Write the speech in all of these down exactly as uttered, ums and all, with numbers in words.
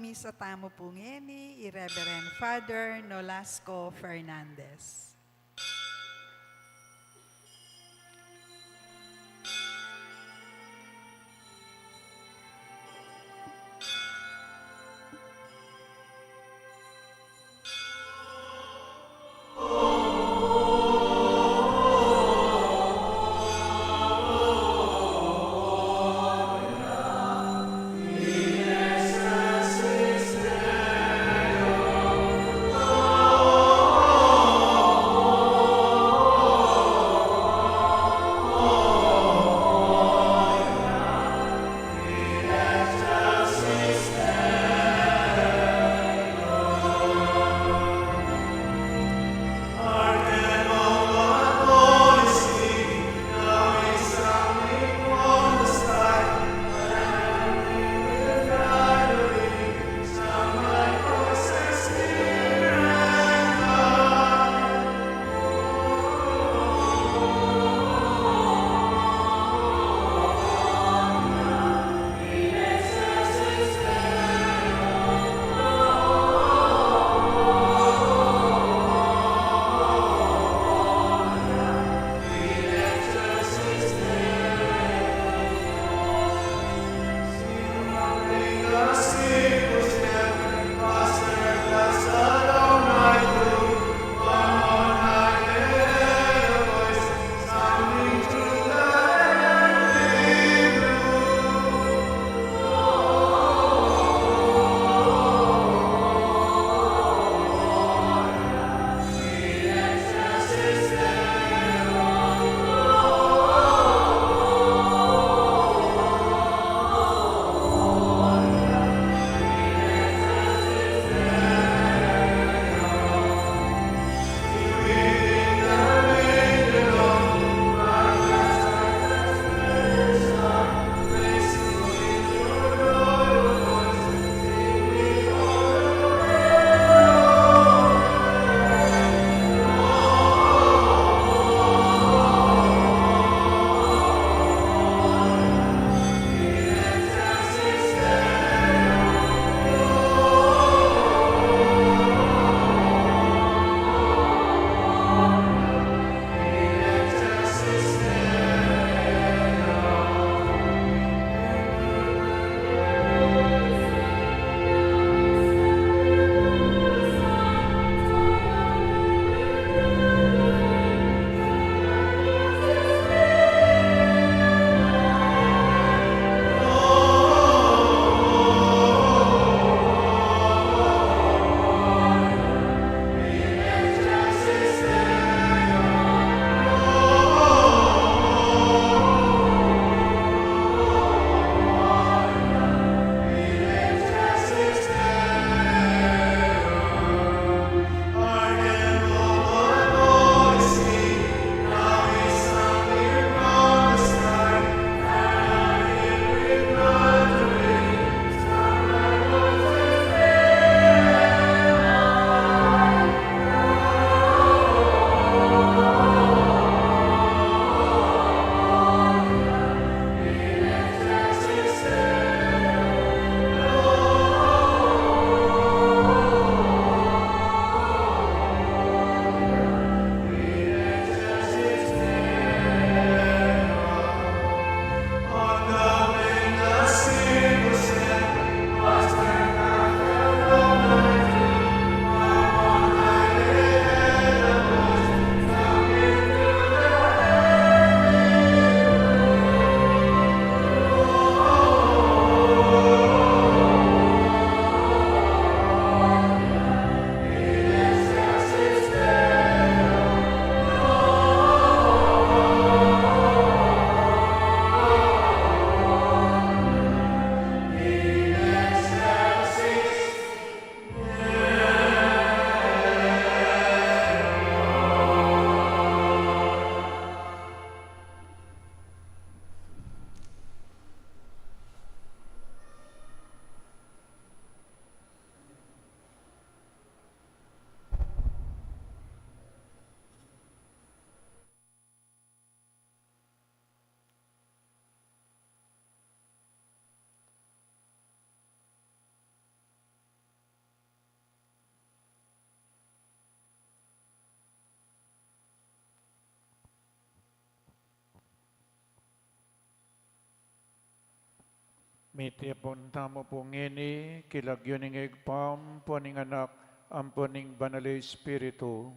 Misa tamu pu ngeni i Reverend Father Nolasco Fernandez. Mitipun tamu pu ngeni king lagyu ning Ibpa, ampo ning Anak, ampo ning Banal a Espiritu.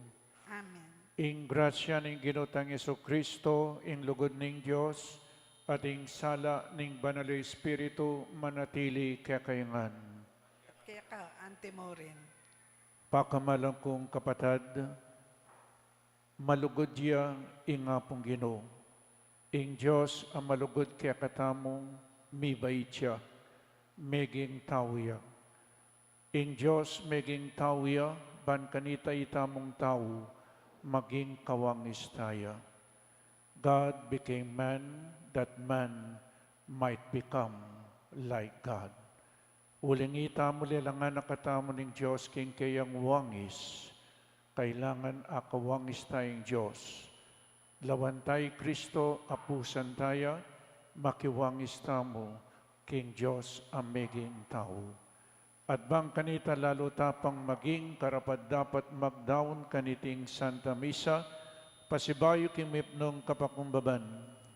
Amen. Ing grasya ning Ginu tang Jesucristo, ing lugud ning Dios, at ing sala ning Banal a Espiritu manatili kekayu ngan. Keka anti mo rin. Pakamalan kung kapatad, malugud ya ing Apung Ginu. Ing Dios a malugud kekatamu, mibait ya, meging tau ya. Ing Dios meging tau ya, ban kanita itamung tau, maging kawangis taya. God became man, that man might become like God. Uling itamu, lelangan na katamu ning Dios king keyang wangis. Kailangan akawangis taya king Dios. Lawan taya i Kristo, apusan taya, makiwangis tamu king Dios a meging tau. At bang kanita lalu ta pang maging karapat-dapat magdaun kaniting Santa Misa, pasibayu king mipnung kapakumbaban,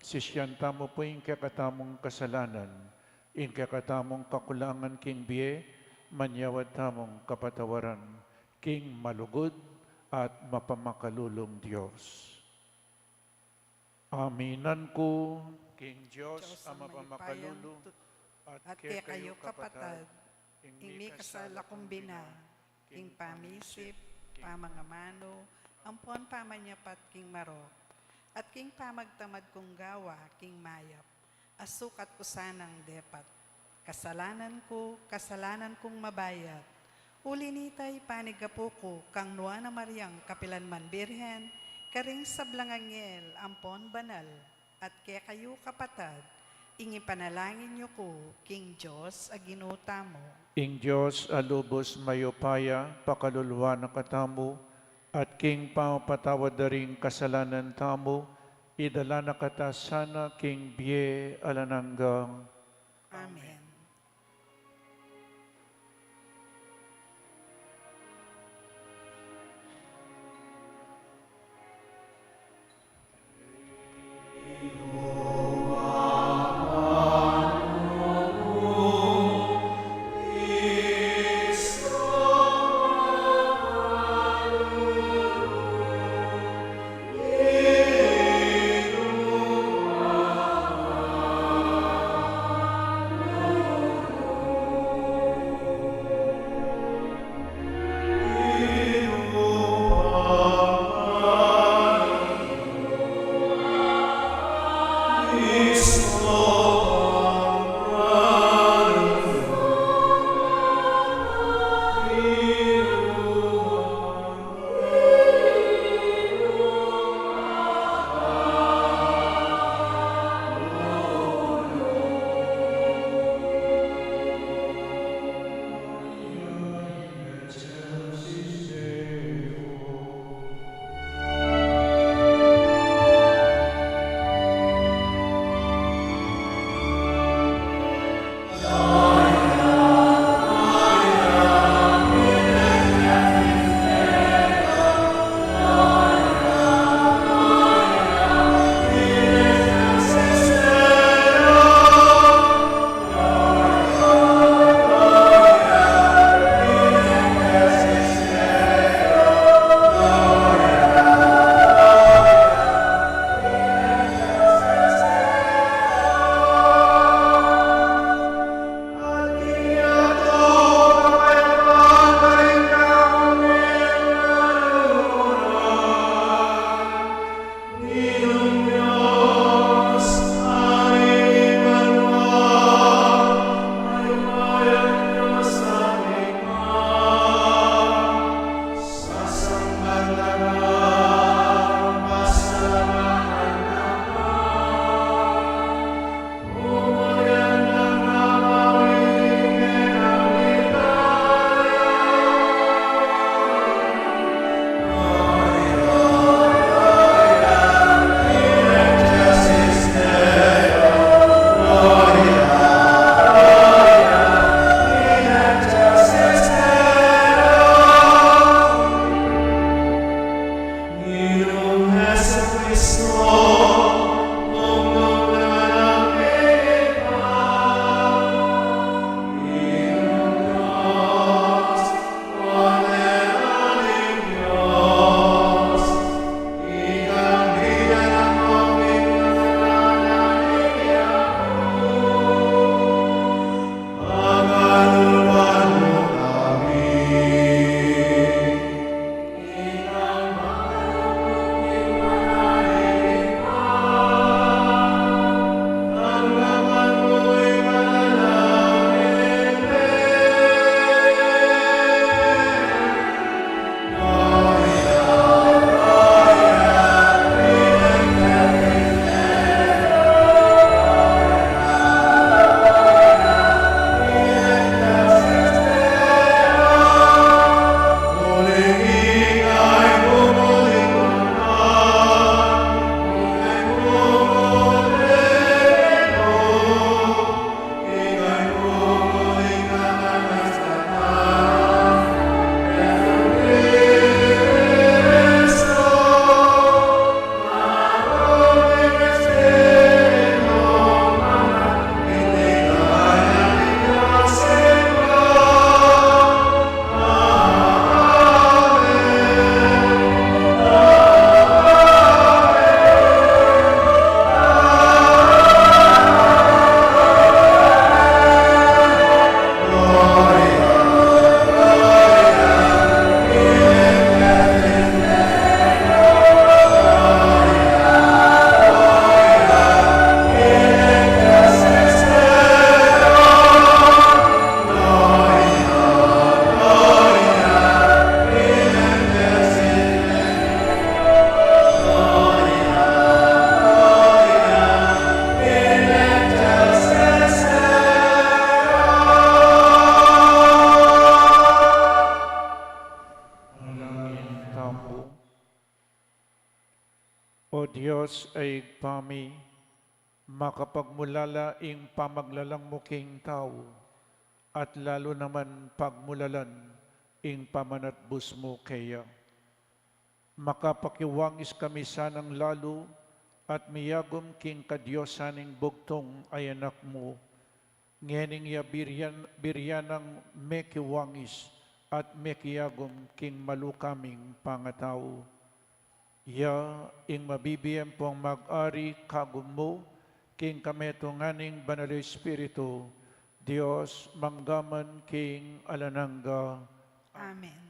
sisian tamu pu ing kekatamung kasalanan, ing kekatamung kakulangan king bie, manyawad tamung kapatawaran king malugud at mapamakalulung Dios. Aminan ku king Dios a mapamakalulu at kekayu kapatad, ing mikasala kung bina, king pamisip, pamangamanu, ampon pamanyapat king marok, at king pamagtamad kung gawa king mayap, a sukat ku sanang depat. Kasalanan ku, kasalanan kung mabayat. Uli nita, ipanigapu ku kang Nuan a Mariang kapilan man Birhen, karing sablang anghel ampon banal, at kekayu kapatad, ing ipanalangin yu ku king Dios a Ginu tamu. Ing Dios a lubus mayupaya, pakaluluan na katamu, at king pamapatawad da ring kasalanan tamu, idala na kata sana king bie alang angga. Amen. Makapagmulala ing pamaglalang mu king tau, at lalu naman pagmulalan ing pamanatbus mu keya. Makapakiwangis kami sanang lalu at miyagum king kadiosan ning bugtung a Anak mu, ngening ya birian, birian nang mekiwangis at mekiyagum king malu kaming pangatau. Ya ing mabibie ampong mag-ari kagum mu, king kametungan ning Banal a Espiritu, Dios, manggaman king alang angga. Amen.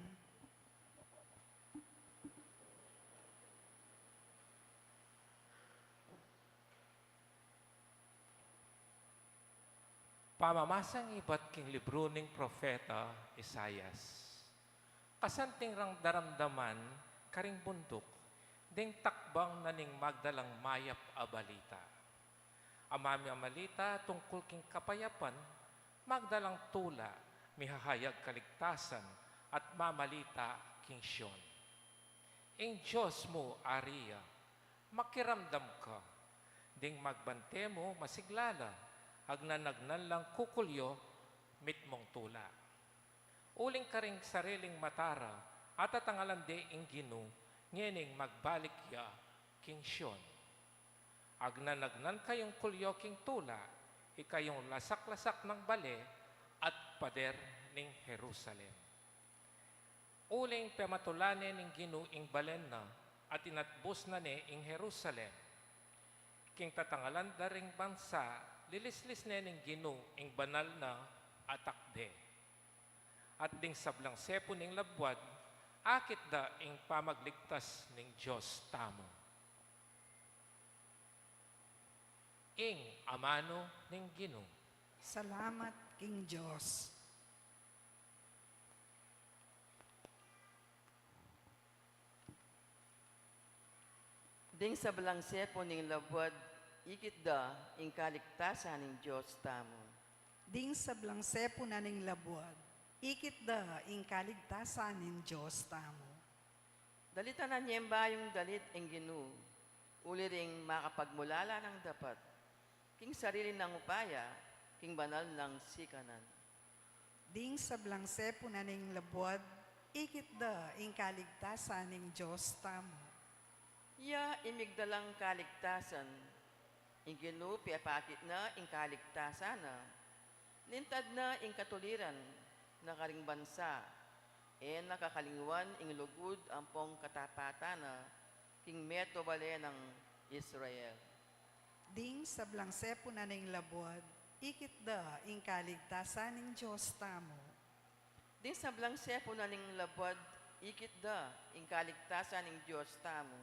Pamamasang ibat king libru ning propeta Isaias. Kasanting rang daramdaman karing bunduk ding takbang na ning magdalang mayap a balita. A mamamalita tungkul king kapayapan, magdalang tula, mihahayag kaligtasan, at mamalita king Sion. Ing Dios mu, Ari ya, makiramdam ka. Ding magbante mu, masiglala, agnan-agnan lang kukulyo, mitmung tula. Uling karing sariling mata ra, atatangalan de ing Ginu, ngening magbalik ya king Sion. Agnan-agnan kayung kulyo king tula, ikayung lasak-lasak nang bale at pader ning Jerusalem. Uling pematula ne ning Ginu ing balen na, at inatbus na ne ing Jerusalem. King tatangalan da ring bansa, lilislis ne ning Ginu ing banal na a takde. At ding sablang sepun ning labuad, akit da ing pamagligtas ning Dios tamu. Ing amanu ning Ginu. Salamat king Dios. Ding sablang sepun ning labuad, ikit da ing kaligtasan ning Dios tamu. Ding sablang sepun na ning labuad, ikit da ing kaligtasan ning Dios tamu. Dalitanan yeng bayung dalit ing Ginu, uli ring makapagmulala nang dapat, king sarili nang upaya, king banal nang sikanan. Ding sablang sepun na ning labuad, ikit da ing kaligtasan ning Dios tamu. Ya ing migdalang kaligtasan, ing Ginu pepakit na ing kaligtasan na, lintad na ing katuliran na karing bansa, e na kakalingwan ing lugud ampong katapatan na, king meto bale nang Israel. Ding sablang sepun na ning labuad, ikit da ing kaligtasan ning Dios tamu. Ding sablang sepun na ning labuad, ikit da ing kaligtasan ning Dios tamu.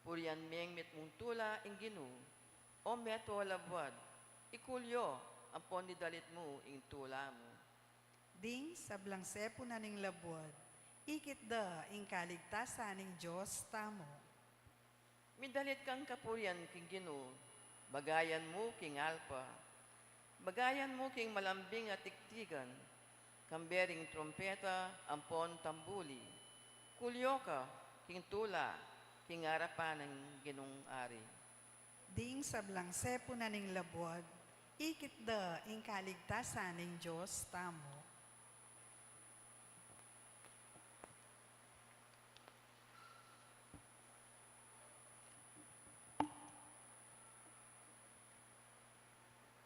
Purian meng mitmung tula ing Ginu, o meto a labuad, ikulyo ampon idalit mu ing tula mu. Ding sablang sepun na ning labuad, ikit da ing kaligtasan ning Dios tamu. Midalit kang kapurian king Ginu, bagayan mu king alpa, bagayan mu king malambing a tigtigan, kambe ring trumpeta ampon tambuli. Kulyo ka king tula, king arapan ning Ginung Ari. Ding sablang sepun na ning labuad, ikit da ing kaligtasan ning Dios tamu.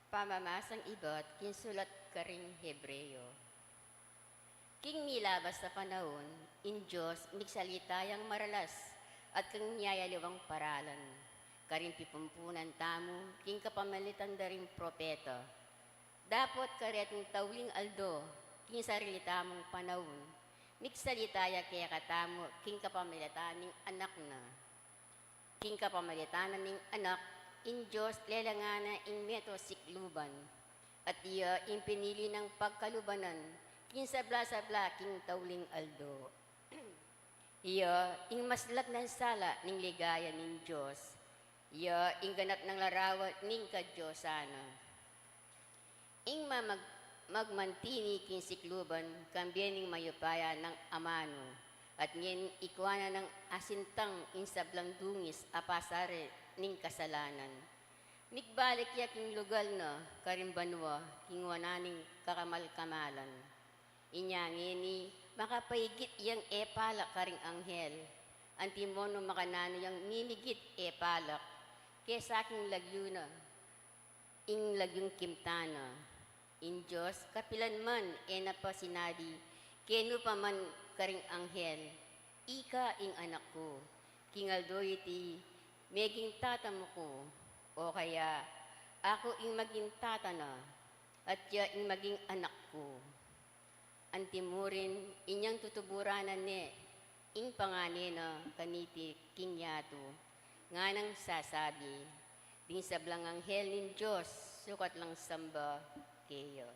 Pamamasang ibat king sulat karing Hebreo. King milabas a panaun, ing Dios migsalita yang maralas at king miyayaliwang paralan karing pipumpunan tamu king kapamilatan da ring propeta. Dapot kareting tauling aldo, king sarili tamung panaun, migsalita ya kekatamu king kapamilatan ning Anak na. King kapamilatan na ning Anak, ing Dios lelangan na ing meto sikluban, at iya ing pinili nang pagkalubanan king sabla-sabla king tauling aldo. Iya ing maslag nang sala ning ligaya ning Dios, iya ing ganap nang larawan ning kadiosan na. Ing mamag-, magmantini king sikluban, kambe ning mayupaya nang amanu, at ngeni ikua na nang asintang ing sablang dungis a pasare ning kasalanan. Igbalik ya king lugal na karing banua king wanan ning kakamal-kamalan. Inya ngeni, makapaigit yang e palak karing anghel, antimo nung makananu yang mimigit e palak kesa king lagyu na, ing lagyung kimtan na. Ing Dios kapilan man e na pa sinabi kenu pa man karing anghel, "Ika ing anak ku, king aldo iti meging tata mu ku," o kaya, "Aku ing maging tata na, at ya ing maging anak ku." Antimurin, inyang tutuburan na ne ing pangane na kaniti king yatu, nganang sasabi, "Ding sablang anghel ning Dios sukat lang samba keya."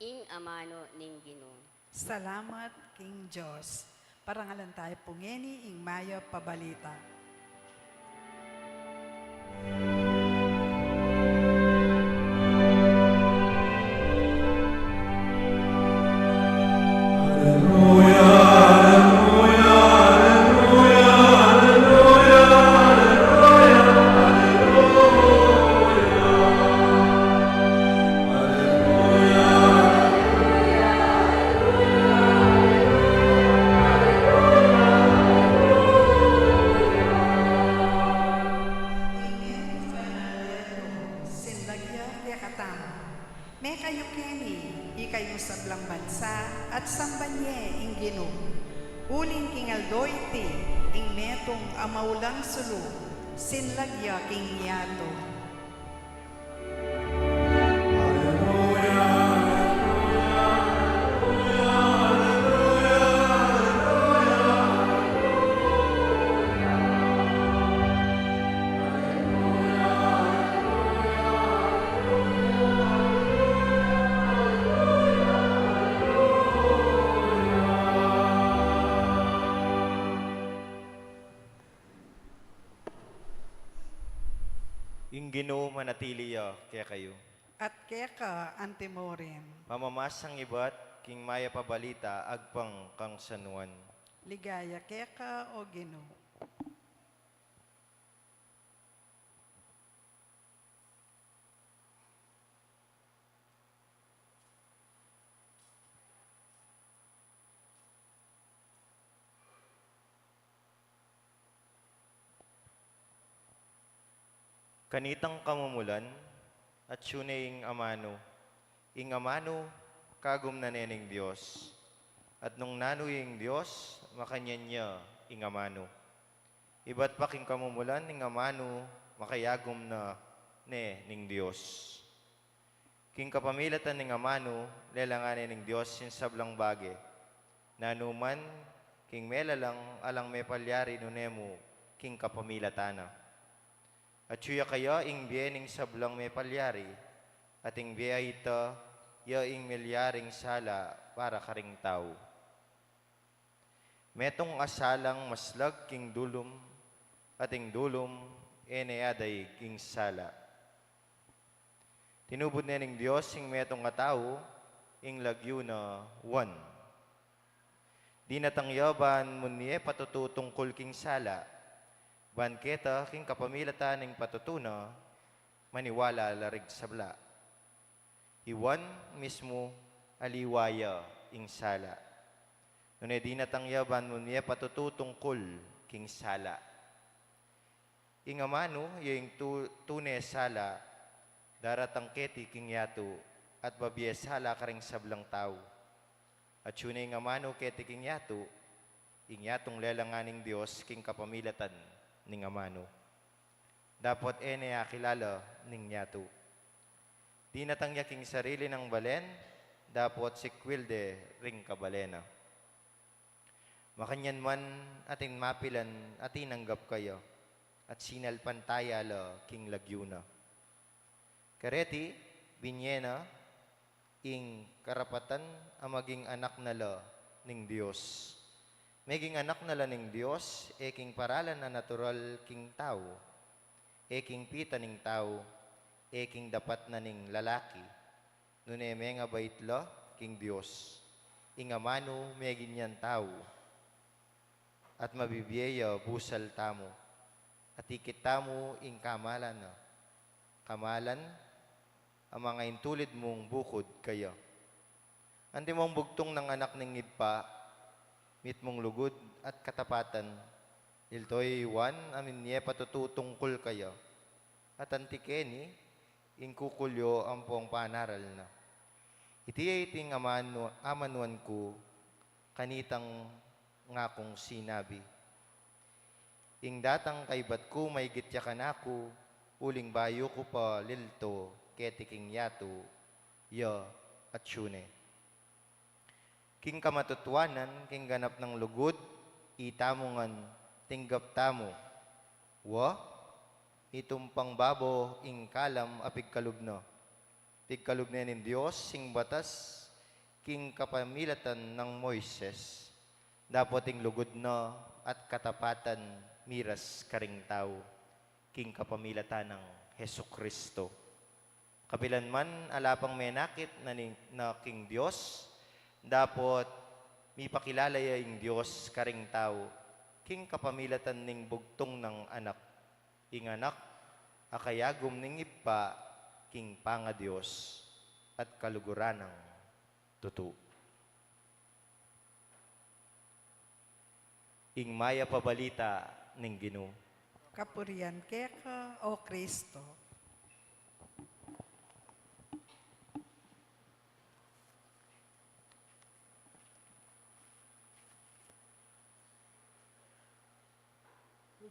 Ing amanu ning Ginu. Salamat king Dios. Parangalan tayu pu ngeni ing mayap a balita. Sinlagya kekatamu. Mekayu keni, ikayung sablang bansa, at samban ye ing Ginu. Uling king aldo iti, ing metung a maulang sulu, sinlagya king yatu. Ing Ginu manatili ya kekayu. At keka antimurin. Mamamasang ibat king mayap a balita agpang kang San Juan. Ligaya keka, o Ginu. Kanitang kamumulan, atyu ne ing amanu. Ing amanu, kayagum na ne ning Dios. At nung nanu ing Dios, makanyan ya ing amanu. Ibat pa king kamumulan ning amanu, makayagum na ne ning Dios. King kapamilatan ning amanu, lelangan ne ning Dios ing sablang bage. Nanu man king melalang, alang mepalyari nune mu king kapamilatan na. Atyu ya kaya ing bie ning sablang mepalyari, at ing bie a ita ya ing melyaring sala para karing tau. Metung a salang maslag king dulum, at ing dulum e ne adaig ing sala. Tinubud ne ning Dios ing metung a tau, ing lagyu na Juan. Dinatang ya ban munye patutu tungkul king sala, ban keta king kapamilatan ning patutu na, maniwala la ring sabla. I Juan mismu aliwa ya ing sala. Nune dinatang ya ban munye patutu tungkul king sala. Ing amanu, ya ing tu-, tune sala, daratang keti king yatu, at babie sala karing sablang tau. Atyu ne ing amanu keti king yatu, ing yatung lelangan ning Dios king kapamilatan ning amanu. Dapot e ne akilala ning yatu. Dinatang ya king sarili nang balen, dapot sikwil de ring kabalen na. Makanyan man atin mapilan a tinanggap kaya, at sinalpantaya la king lagyu na. Kareti, binye na ing karapatan a maging anak na la ning Dios. Meging anak na la ning Dios, e king paralan a natural king tau, e king pita ning tau, e king dapat na ning lalaki, nune mengabait la king Dios. Ing amanu meging yang tau, at mabibie ya busal tamu, Atikit tamu ing kamalan na. Kamalan, a mangaintulid mung bukud kaya. Antimong bugtung nang anak ning Ibpa, mitmung lugud at katapatan, iltoy Juan a minye patutu tungkul kaya. At anti keni, ing kukulyo ampong panaral na. Iti ya iting amanu-, amanuan ku, kanitang ngakung sinabi. Ing datang kaybat ku maigit ya kanaku, uling bayu ku pa lilto keti king yatu, ya atyu ne. King kamatutuanan, king ganap nang lugud, itamu ngan tinggap tamu. Wa, itumpang babo ing kalam a pigkalub na. Pigkalub ne ning Dios ing batas king kapamilatan nang Moises, dapot ing lugud na at katapatan miras karing tau king kapamilatan nang Jesucristo. Kapilan man a lapang menakit na, ni, na king Dios, dapot mipakilala ya ing Dios karing tau king kapamilatan ning bugtung nang Anak. Ing Anak a kayagum ning Ibpa king pangaDios at kaluguran nang tutu. Ing mayap a balita ning Ginu. Kapurian keka, O Kristo.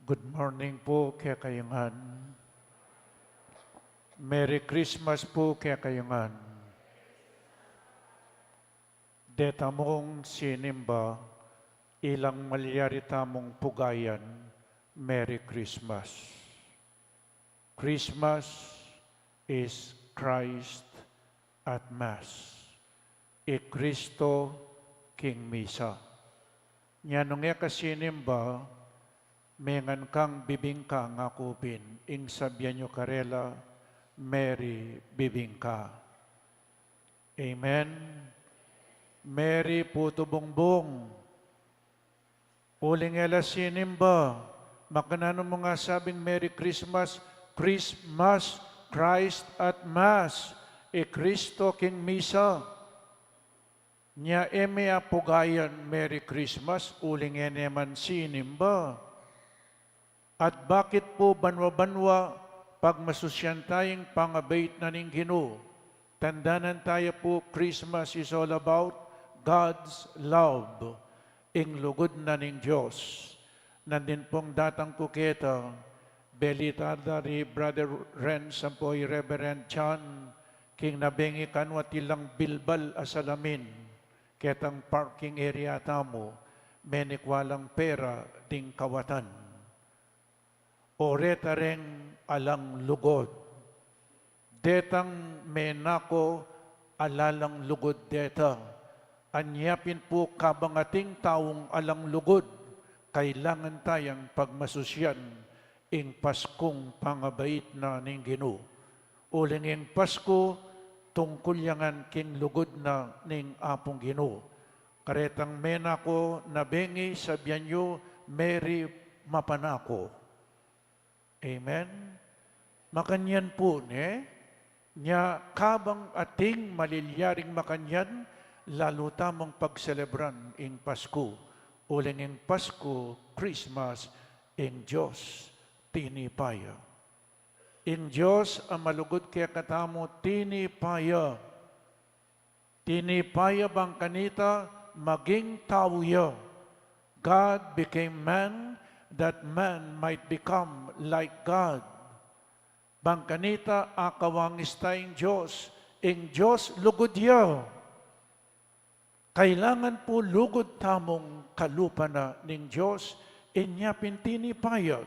Good morning pu kekayu ngan. Merry Christmas pu kekayu ngan. Deta mung sinimba, ilang malyari tamung pugayan, Merry Christmas. Christmas is Christ at Mass. I Kristo king misa. Nya nung e ka sinimba, mengan kang bibingka, ngaku pin, ing sabian yu karela, Merry Bibingka. Amen. Merry Putu Bungbung. Uling e la sinimba, makananu mu nga sabing Merry Christmas, Christmas, Christ at Mass, i Kristo king misa. Nya e me apugayan Merry Christmas, uling e ne man sinimba. At bakit pu banwa-banwa pagmasusyan taya ing pangabait na ning Ginu? Tandanan taya pu, Christmas is all about God's love. Ing lugud na ning Dios. Nandin pung datang ku keta, belita da ri Brother Renz ampo i Reverend John, king nabengi kanu at ilang bilbal a salamin ketang parking area tamu, menikwa lang pera ding kawatan. O reta reng alang lugud. Detang menako ala lang lugud deta. Anya pin pu kabang ating taung alang lugud, kailangan tayang pagmasusyan ing Paskung pangabait na ning Ginu. Uling ing Pasku, tungkul ya ngan king lugud na ning Apung Ginu. Karetang menako, nabengi, sabian yu, Merry mapanako. Amen? Makanyan pu, ne? Nya kabang ating malilyaring makanyan, lalu tamung pagselebran ing Pasku. Uling ing Pasku, Christmas, ing Dios tinipa ya. Ing Dios a malugud kekatamu tinipa ya. Tinipa ya bang kanita maging tau ya. God became man that man might become like God. Bang kanita akawangis ta ing Dios, ing Dios lugud ya. Kailangan pu lugud tamung kalupa na ning Dios, inya pin tinipa ya,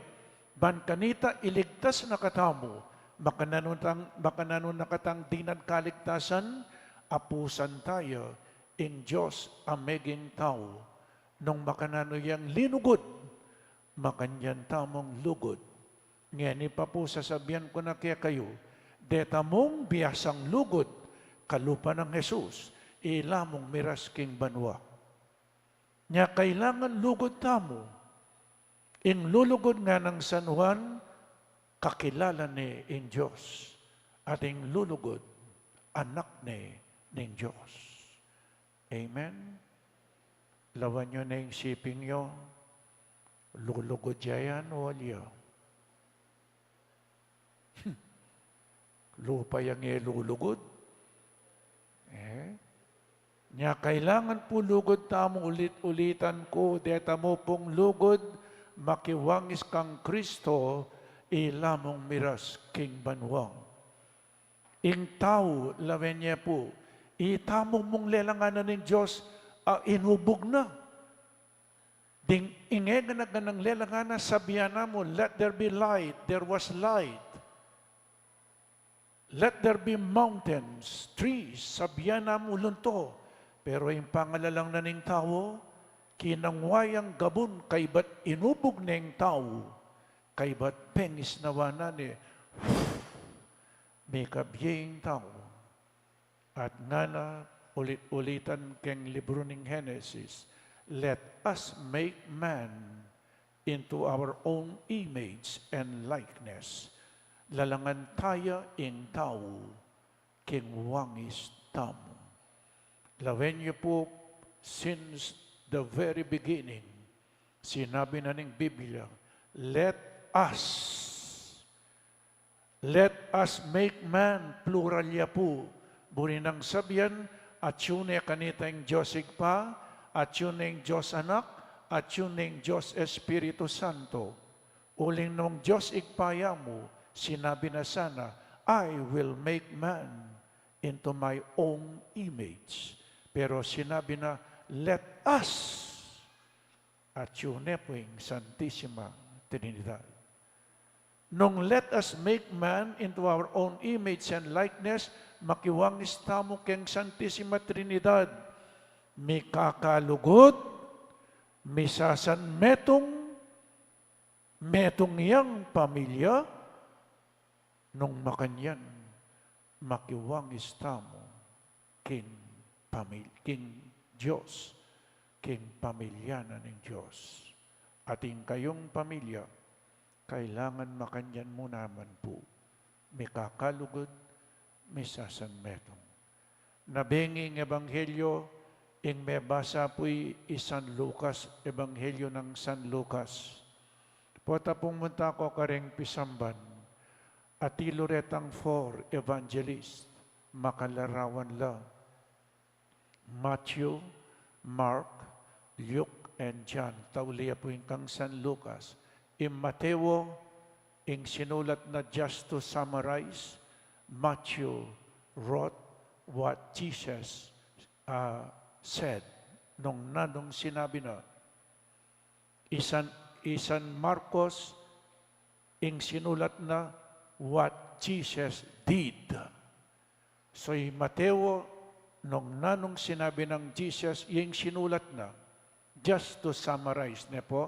ban kanita iligtas na katamu, makananu tang, makananu na katang dinan kaligtasan, apusan taya ing Dios a meging tau. Nung makananu yang linugud, makanyan tamung lugud. Ngeni pa pu sasabian ku na kekayu, deta mung biasang lugud, kalupa nang Jesus, ila mung miras king banua. Nya kailangan lugud tamu. Ing lulugud nganang San Juan, kakilala ne ing Dios, at ing lulugud, anak ne ning Dios. Amen? Lawan yu ne ing siping yu, lulugud ya yan o ali ya? Lupa yang e lulugud. Eh? Nya kailangan pu lugud tamu, ulit-ulitan ku, deta mu pung lugud, makiwangis kang Kristo, ila mung miras king banua. Ing tau, lawen ye pu, itamu mung lelanganan ning Dios, a, inubug na. Ding, ing e gana-ganang lelanganan, sabian na mu, "Let there be light." There was light. "Let there be mountains, trees." Sabian na mu, lunto. Pero ing pangalalang na ning tau, kinangwa yang gabun, kaybat inubug ne ing tau, kaybat pengis na wanan e. Mikabie ing tau. At ngana, ulit-ulitan keng libru ning Genesis, "Let us make man into our own image and likeness." Lalangan taya ing tau king wangis tamu. Lawen yu pu, since the very beginning, sinabi na ning Biblia, "Let us." "Let us make man," plural ya pu. Buri nang sabian, atyu ne kanita ing Dios Ibpa, atyu ne ing Dios Anak, atyu ne ing Dios Espiritu Santo. Uling nung Dios Ibpa ya mu, sinabi na sana, "I will make man into my own image." Pero sinabi na, "Let us." Atyu ne pu ing Santisima Trinidad. Nung "Let us make man into our own image and likeness," makiwangis tamu keng Santisima Trinidad. Mikakalugud, misasanmetung, metung yang pamilya, nung makanyan, makiwangis tamu king pamil-, king Dios, king pamilya na ning Dios. At ing kayung pamilya, kailangan makanyan mu naman pu, mikakalugud, misasanmetung. Nabengi ing Ebanghelyo, ing mebasa pu i San Lucas, Ebanghelyo nang San Lucas. Pota pung munta ko kareng pisamban, atilu retang four evangelist, makalarawan la. Matthew, Mark, Luke, and John. Tauli ya pu ing kang San Lucas. I Mateo, ing sinulat na, just to summarize, Matthew wrote what Jesus, uh, said. Nung nanung sinabi na, i San, i San Marcos, ing sinulat na, what Jesus did. So, i Mateo, nung nanung sinabi nang Jesus, ing sinulat na, just to summarize, ne pu,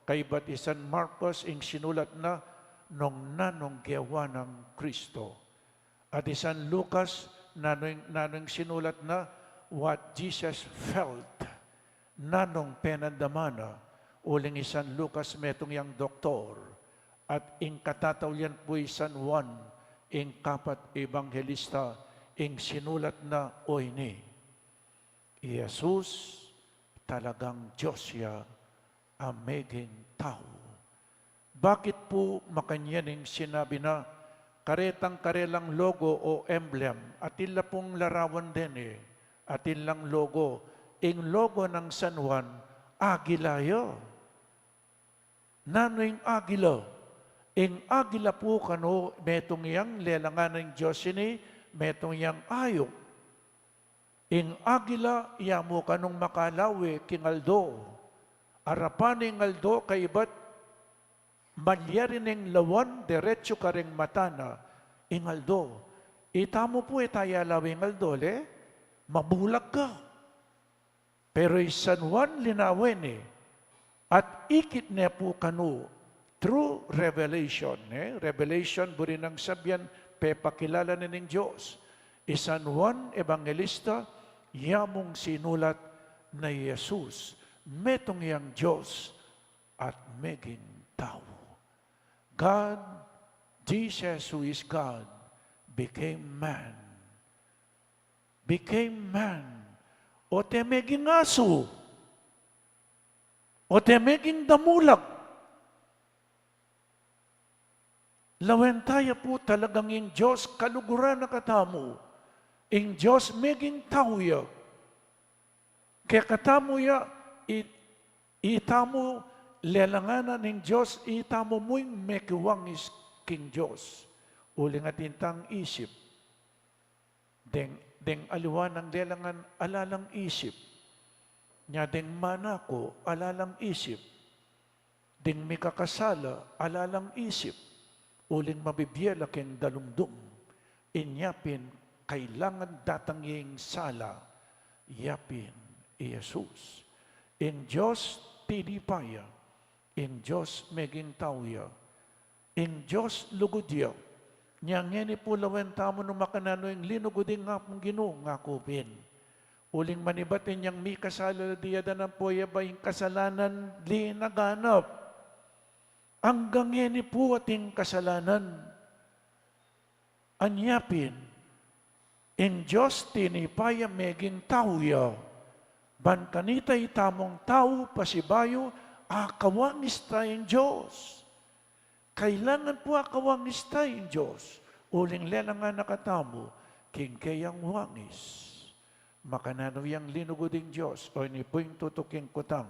kaybat i San Marcos, ing sinulat na, nung nanung gewa nang Kristo. At i San Lucas, nanung, nanung sinulat na, what Jesus felt, nanung penandaman na, uling i San Lucas metung yang doktor, at ing katataulian pu i San Juan, ing kapat ebanghelista, ing sinulat na, o ini, i Jesus talagang Dios ya a meging tau. Bakit pu makanyan ing sinabi na, karetang karelang logo o emblem, atin la pung larawan deni, atin lang logo, ing logo nang San Juan, agila ya. Nanu ing agila? Ing agila pu kanu, metung yang lelangan ning Dios ini, metung yang ayup. Ing agila, ya mu kanung makalawe king aldo. Arapan ing aldo, kaybat malyari neng lawan, deretsu kareng mata na ing aldo. Itamu pu e ta ya lawe ing aldo, le? Mabulag ka. Pero i San Juan linawen ne, at ikit ne pu kanu, through revelation, ne? Revelation, buri nang sabian, pepakilala ne ning Dios. I San Juan Evangelista, ya mung sinulat na i Jesus, metung yang Dios at meging tau. God, Jesus, who is God, became man. Became man. Ote meging asu. Ote meging damulag. Lawen taya pu talagang ing Dios kaluguran na katamu. Ing Dios meging tau ya. Kekatamu ya, i-, itamu lelanganan ning Dios, itamu mu ing mekiwangis king Dios. Uling atin tang isip. Deng, deng aliwa nang lelangan ala lang isip. Nya deng manaku ala lang isip. Ding mikakasala, ala lang isip, uling mabibie la keng dalumdum. Inya pin, kailangan datang ya ing sala, ya pin i Jesus. Ing Dios tinipa ya, ing Dios meging tau ya, ing Dios lugud ya. Nya ngeni pu lawen tamu nung makananu ing linugud ing Apung Ginu, ngaku pin. Uling manibat inyang mikasala la di adanan pu ya ba ing kasalanan di naganap. Anggang ngeni pu ating kasalanan. Anya pin, ing Dios tinipa ya meging tau ya. Ban kanita itamung tau pasibayu, akawangis ta ing Dios. Kailangan pu akawangis ta ing Dios. Uling lelangan na katamu, king keyang wangis. Makananu yang linugud ing Dios, o ini pu ing tutuking kutang.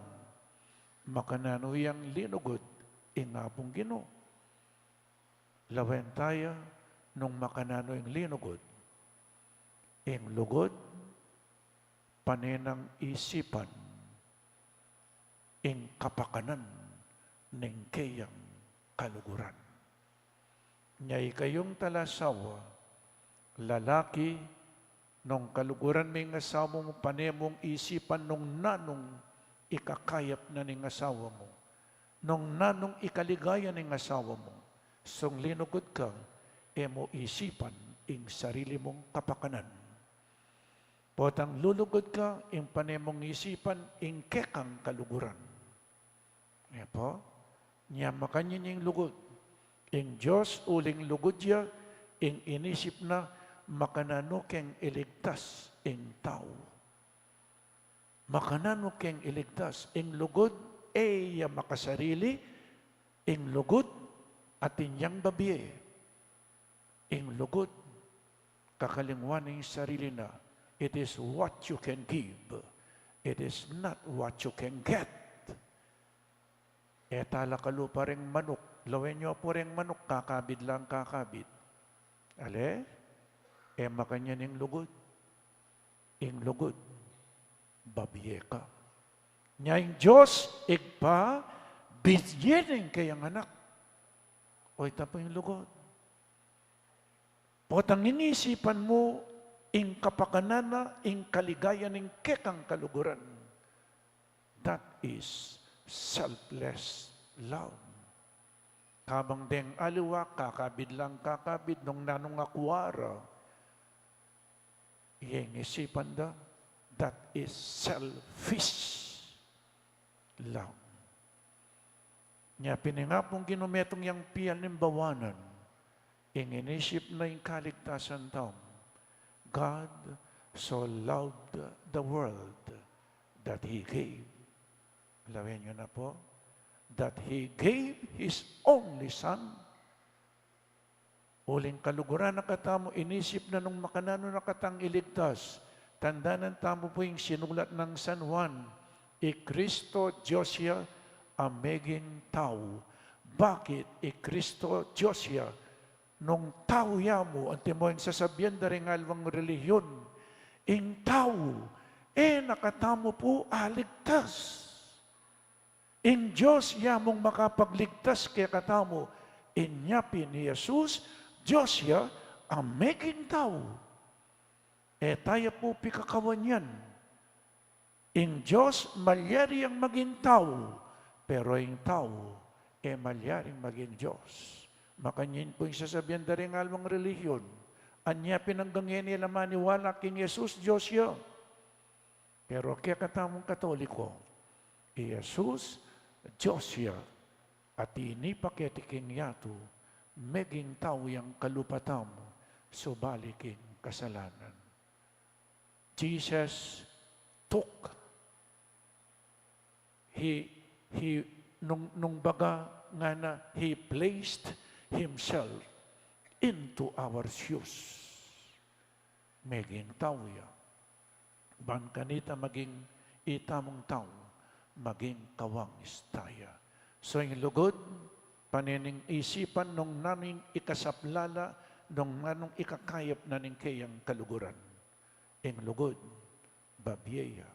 Makananu yang linugud ing Apung Ginu. Lawen taya, nung makananu ing linugud. Ing lugud, pane nang isipan, ing kapakanan ning keyang kaluguran. Nya ikayung talasawa, lalaki, nung kaluguran me ing asawa mu, pane mung isipan nung nanung ikakayap na ning asawa mu, nung nanung ikaligaya ning asawa mu. Sung linugud ka, e mu isipan ing sarili mung kapakanan. Potang lulugud ka, ing pane mung isipan ing kekang kaluguran. E pu? Nya makanyan ing lugud. Ing Dios uling lugud ya, ing inisip na makananu keng iligtas ing tau. Makananu keng iligtas ing lugud, e ya makasarili, ing lugud, atin yang babie. Ing lugud, kakalingwan ing sarili na. It is what you can give. It is not what you can get. E ta la kalupa reng manuk. Lawen yu pu reng manuk, kakabid lang kakabid. Ale? E makanyan ing lugud. Ing lugud, babie ka. Nya ing Dios, Ibpa, bibie ne ing keyang anak. O ita pu ing lugud. Potang ing isipan mu, ing kapakanan na, ing kaligayan ning kekang kaluguran. That is selfless love. Kabang deng aliwa, kakabid lang kakabid nung nanung akua ra. Ing isipan da, that is selfish love. Nya pin ing Apung Ginu metung yang pialimbawanan, ing inisip na ing kaligtasan tamu. God so loved the world that He gave. Lawen yu na pu, that He gave His only Son. Uling kaluguran na katamu, inisip na nung makananu na katang iligtas. Tandanan tamu pu ing sinulat nang San Juan, i Kristo Dios ya a meging tau. Bakit i Kristo Dios ya? Nung tau ya mu, antimo ing sasabian da ring aliwang relihiyon, ing tau, e na katamu pu aligtas. Ing Dios ya mung makapagligtas kekatamu, inya pin i Jesus, Dios ya a meging tau. E taya pu pikakawan yan. Ing Dios malyari yang maging tau, pero ing tau e malyaring maging Dios. Makanyan pu ing sasabian da ring aliwang relihiyon, anya pin anggang ngeni e la maniwala king Jesus Dios ya. Pero kekatamung Katoliko, i Jesus Dios ya At ini pa keti king yatu, meging tau yang kalupa tamu, subali king kasalanan. Jesus took, he, he, nung, nung baga ngana, he placed himself into our shoes. Meging tau ya. Ban kanita maging itamung tau, maging kawang ista ya. So, ing lugud, pane ning isipan nung nanu ing ikasaplala, nung nanu ing ikakayap na ning keyang kaluguran. Ing lugud, babie ya,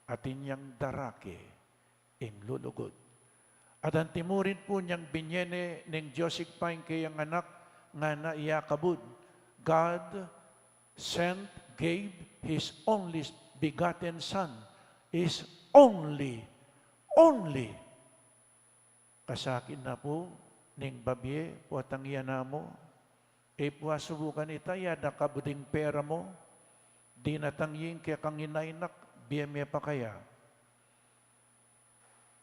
atin yang darake ing lulugud. At antimurin pu niyang binie ne ning Dios Ibpa ing keyang anak, ngana ya kabud, God sent, gave His only begotten Son, His only, only. Kasakit na pu ning babie, potang iya na mu. E pu asubukan ita, ya da kabud ing pera mu. Dinatang ya ing kekang ina, inak, bie me pa kaya.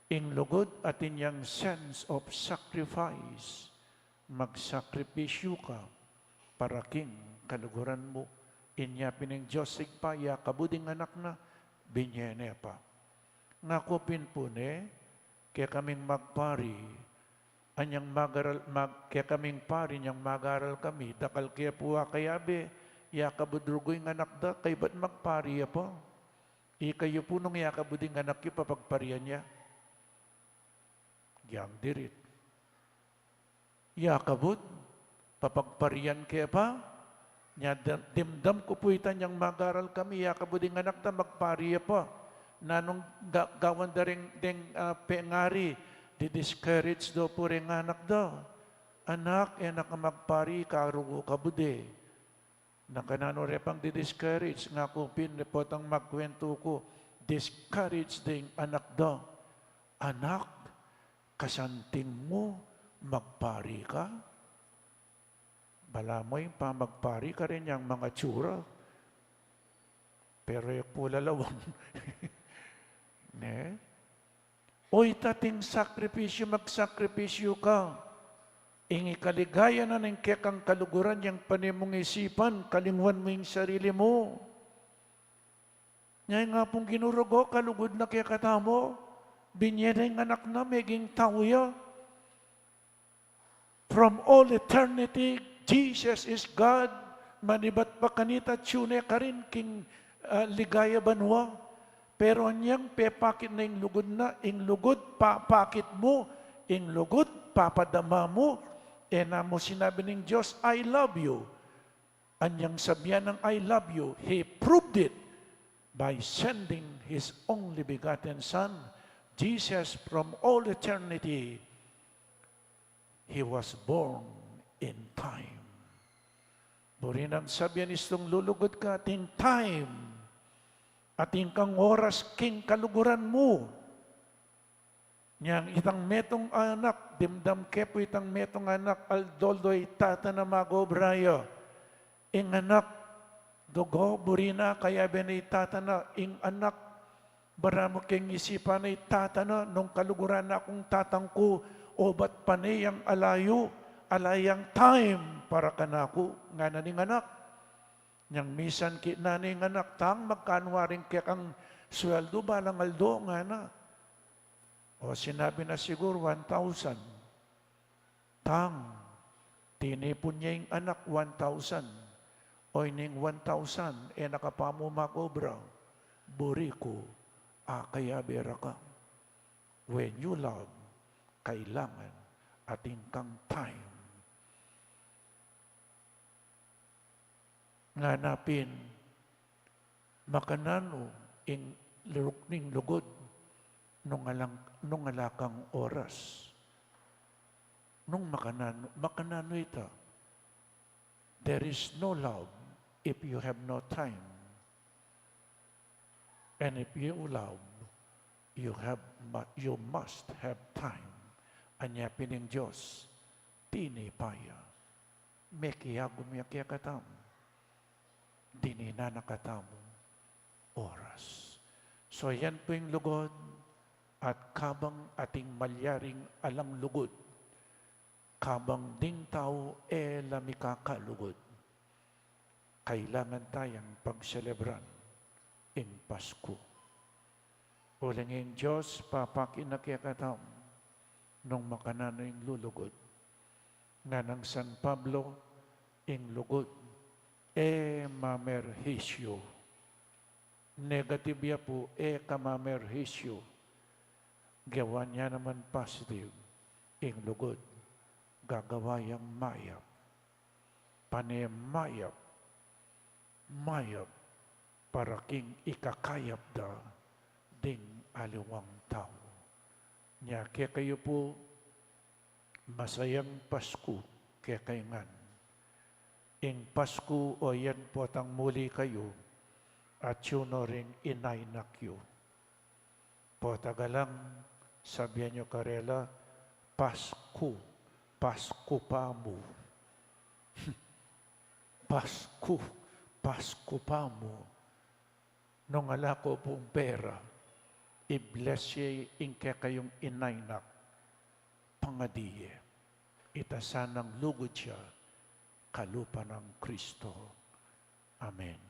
Ing lugud atin yang sense of sacrifice. Magsakripisyu ka para king kaluguran mu. Inya pin ing Dios Ibpa, ya kabud ing anak na, binie ne pa. Ngaku pin pu ne, kekaming magpari, anyang magaral, mag-, kekaming pari, anyang magaral kami, dakal ke pu a kayabe, ya kabud rugu ing anak da, kaybat magpari ya pa. Ikayu pu nung ya kabud ing anak yu, papagparian ya. Yang dirit. Ya kabud, papagparian ke pa. Nya da-, dimdam ku pu ita anyang magaral kami, ya kabud ing anak da magpari ya pa. Nanung ga-, gawan da ring, deng, ah, pengari, di-discourage da pu reng anak da. Anak, e na ka magpari, karugu kabud e. Nakananu re pang di-discourage, ngaku pin, potang magkuwentu ku, discourage deng anak da. Anak, kasanting mu, magpari ka? Balamu ing pamagpari karin yang mangatsura. Pero e ku lalawang. Ne? O ita ating sakripisyu, magsakripisyu ka. Ing ikaligaya na ning kekang kaluguran yang pane mung isipan, kalingwan mu ing sarili mu. Nya ing Apung Ginu rugu, kalugud na kekatamu, binie na ing anak na, meging tau ya. From all eternity, Jesus is God. Manibat pa kanita, atiu ne karin king, ah, ligaya banua. Pero anyang pepakit na ing lugud na, ing lugud papakit mu, ing lugud papadama mu. E na mu sinabi ning Dios, "I love you." Anyang sabian nang "I love you," He proved it by sending His only begotten Son, Jesus, from all eternity. He was born in time. Buri nang sabian istung lulugud ka, atin time, atin kang oras king kaluguran mu. Nyang itang metung anak, dimdam ke pu itang metung anak, aldo-aldo i tata na mag-obra ya. Ing anak, dugo, buri na, kayabe na i tata na, ing anak, baramu keng isipan na i tata na, nung kaluguran na kung tatang ku, obat pane yang ala yu, ala yang time para kanaku, ngana ning anak. Nyang misan kitnan ne ing anak, "Tang, magkanu aring kekang sweldo balang aldo?" ngana. O, sinabi na siguru, "One thousand." Tang, tinipun ya ing anak, one thousand. "O, ining one thousand, e na ka pa mu mag-obra. Buri ku, akayabe ra ka." When you love, kailangan atin kang time. Ngana pin, makananu ing luruk ning lugud nung alang, nung ala kang oras? Nung makananu, makananu ita? There is no love if you have no time. And if you love, you have mu-, you must have time. Anya pin ning Dios, tinipa ya. Mekiagum ya kekatamu. Dininan na katamu oras. So, yan pu ing lugud, At kabang ating malyaring alang lugud, kabang ding tau e la mikakalugud, kailangan tayang pagselebran ing Pasku. Uling ing Dios papakit na kekatamu nung makananu ing lulugud. Nganang San Pablo, ing lugud e mamerhisyu. Negative ya pu, e ka mamerhisyu. Gawan ya naman positive, ing lugud gagawa yang mayap. Pane mayap, mayap para king ikakayap da ding aliwang tau. Nya kekayu pu, masayang Pasku kekayu ngan. Ing Pasku o yan potang muli kayu, at yu no ring inainak yu. Pota galang, sabian yu karela, Pasku, Pasku pa mu. Pasku, Pasku pa mu. Nung ala ko pung pera, i-bless ye ing kekayung inainak, pangadi ye. Ita sanang lugud ya, kalupa nang Kristo. Amen.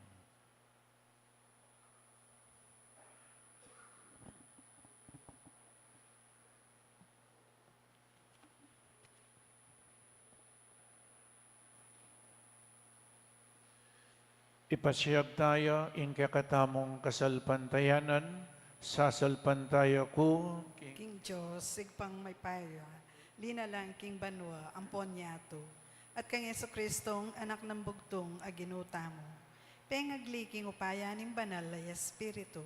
Ipasiag taya ing kekatamung kasalpantayanan, sasalpantaya ku king King Dios, Ibpang mayupaya, linalang king banua ampon yatu, at kang Jesucristong Anak nang Bugtung a Ginu tamu, pengagli king upaya ning Banal a Espiritu,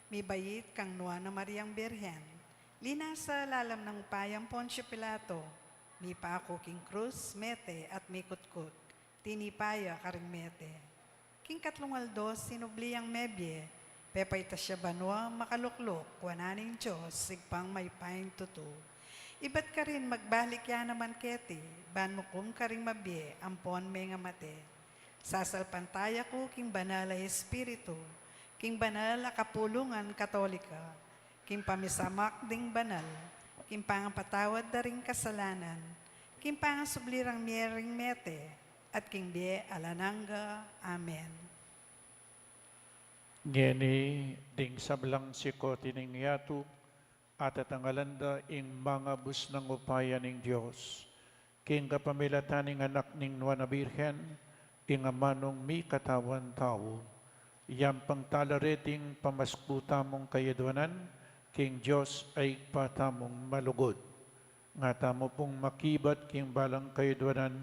mibait kang Nuan a Mariang Birhen, linasa lalam nang upaya nang Poncio Pilato, mipaku king krus, mete at mikutkut, tinipa ya karing mete. King katlung aldo sinubli yang mebie, pepaitas ya banua, makalukluk wanan ning Dios, Ibpang mayupayang tutu. Ibat karin magbalik ya naman keti, ban mukum karing mabie ampon mengamate. Sasalpantaya ku king Banal a Espiritu, king banal a kapulungan Katolika, king pamisamak ding banal, king pangapatawad da ring kasalanan, king pangasubli rang mie ring mete, at king bie alang angga. Amen. Ngeni ding sablang sikut ning yatu, atatangalan da ing mangabus nang upaya ning Dios, king kapamilatan ning Anak ning Nuan a Birhen, ing amanung mikatawan tau. Yang pangtala reting pamasku tamung kayadwanan, king Dios a Ibpa tamung malugud. Nga tamu pung makibat king balang kayadwanan,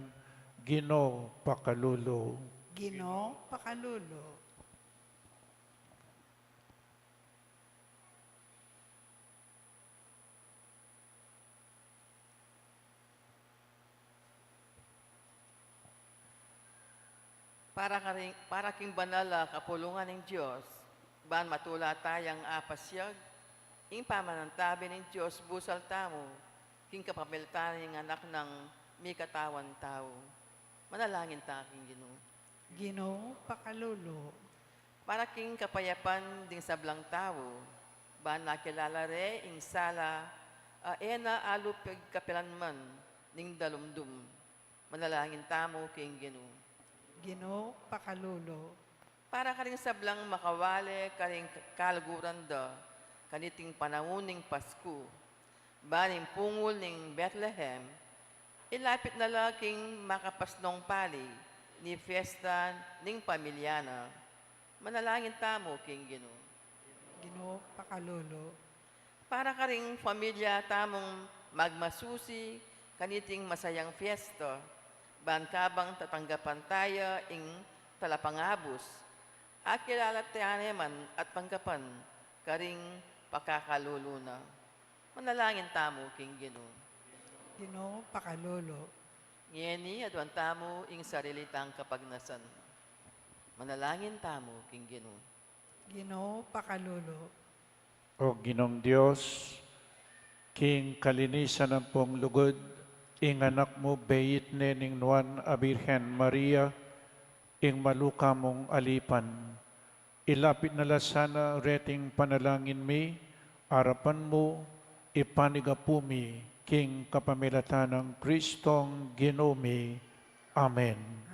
Ginu pakalulu. Ginu pakalulu. Para karing, para king banal a kapulungan ning Dios, ban matula tayang apasiag ing pamanantabe ning Dios busal tamu, king kapamilatan ning Anak nang mikatawan tau. Manalangin ta king Ginu. Ginu pakalulu. Para king kapayapan ding sablang tau, ban akilala re ing sala a e na alu pagkapilan man ning dalumdum. Manalangin tamu king Ginu. Ginu pakalulu. Para karing sablang makawale karing kaluguran da kaniting panaun ning Pasku, ban ing pungul ning Betlehem, ilapit na la king makapasnong pali ning fiesta ning pamilya na. Manalangin tamu king Ginu. Ginu pakalulu. Para karing pamilya tamung magmasusi kaniting masayang fiesta, ban kabang tatanggapan taya ing talapangabus, akilala taya ne man at tanggapan karing pakakalulu na. Manalangin tamu king Ginu. Ginu pakalulu. Ngeni aduan tamu ing sarili tang kapagnasan. Manalangin tamu king Ginu. Ginu pakalulu. O Ginung Dios, king kalinisan ampong lugud ing Anak mu, beit ne ning Nuan a Birhen Maria, ing maluka mung alipan. Ilapit na la sana reting panalangin mi, Arapan mu, ipanyawad mi king kapamilatan nang Kristong Ginu mi. Amen. Amen.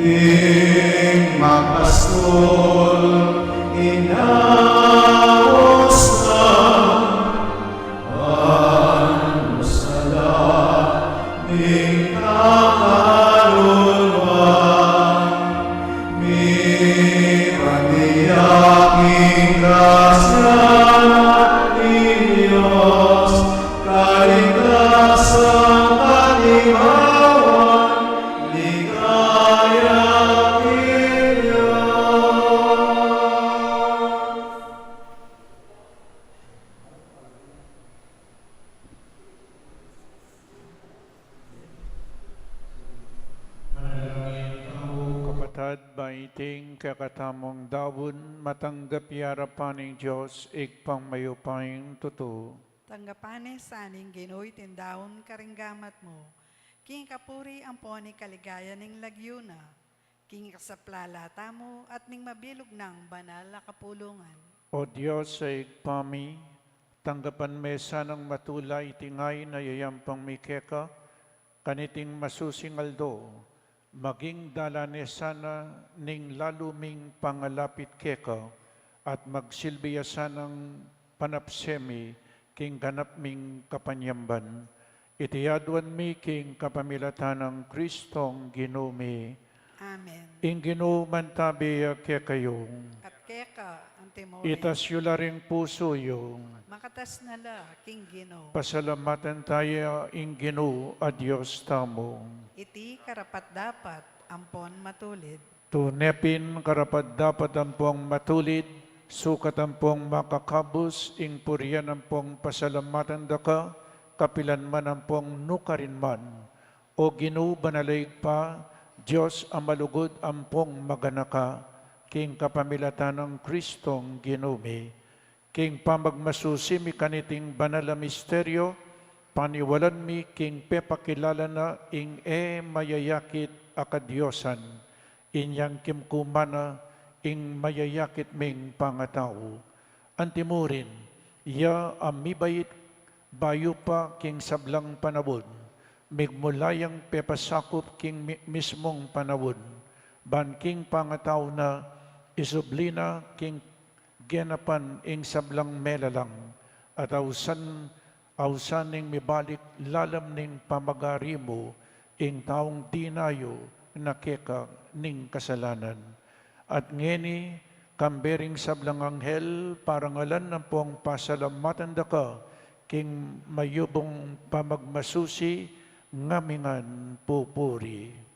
Ning mapastul inaus na, anu sala ning kakaluluan, mibandiya king grasya ning Dios, kaligtasan, katibawan, ligaya king Dios. Iting kekatamung daun, matanggap ya arapan ning Dios, Ibpang mayupayang tutu. Tanggapan na sa ning Ginu iting daun karing gamat mu, king kapurian ampon ikaligaya ning lagyu na, king kasaplalan tamu at ning mabilug nang banal a kapulungan. O Dios a Ibpa mi, tanggapan me sanang matula iting ain a yayampang mi keka, kaniting masusing aldo, maging dalan ne sana ning lalu ming pangalapit keka, at magsilbi ya sanang panapse mi king ganap ming kapanyamban. Iti aduan mi king kapamilatan nang Kristong Ginu mi. Amen. Ing Ginu mantabi ya kekayu. At keka antimurin. Itas yu la ring pusu yu. Makatas na la king Ginu. Pasalamatan taya ing Ginu a Dios tamu. Iti karapat-dapat ampon matulid. Tune pin karapat-dapat ampong matulid, sukat ampong makakabus ing purian ampong pasalamatan da ka, kapilan man ampong nukarin man. O Ginu, banal a Ibpa, Dios a malugud ampong maganaka, king kapamilatan nang Kristong Ginu mi. King pamagmasusi mi kaniting banal a misteryo, paniwalan mi king pepakilala na ing e mayayakit a kadiosan, inyang kimkuman na ing mayayakit ming pangatau. Antimurin, ya a mibait bayu pa king sablang panaun, migmula yang pepasakup king mi-, mismung panaun, ban king pangatau na isubli na king genapan ing sablang melalang, at ausan, ausan ning mibalik lalam ning pamagari mu ing taung dinayu na keka ning kasalanan. At ngeni, kambe ring sablang anghel, parangalan ampong pasalamatan da ka king mayubung pamagmasusi, ngamingan pupuri.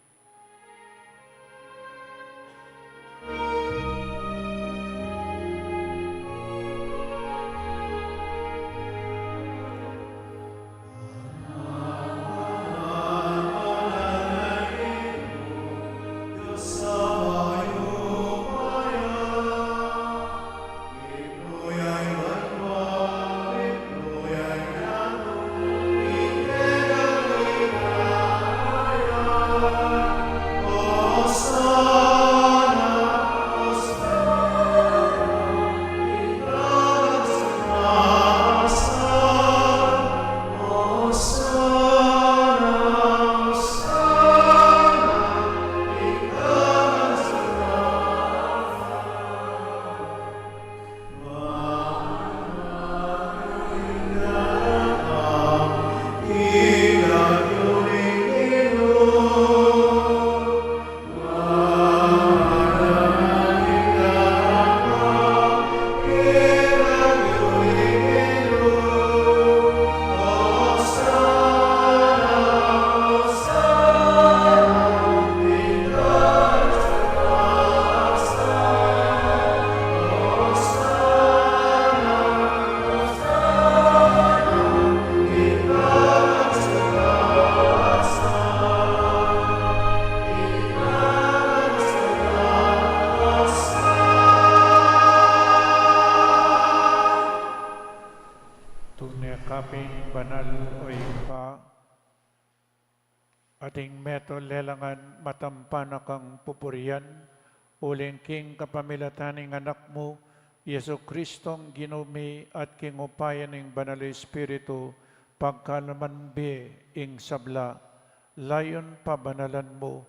Tune ka pin banal, o Ibpa, ating meto lelangan matampan a kang pupurian, uling king kapamilatan ning Anak mu, Jesu Kristong Ginu mi, at king upaya ning Banal a Espiritu, pagkaluman bie ing sabla, layun pabanalan mu,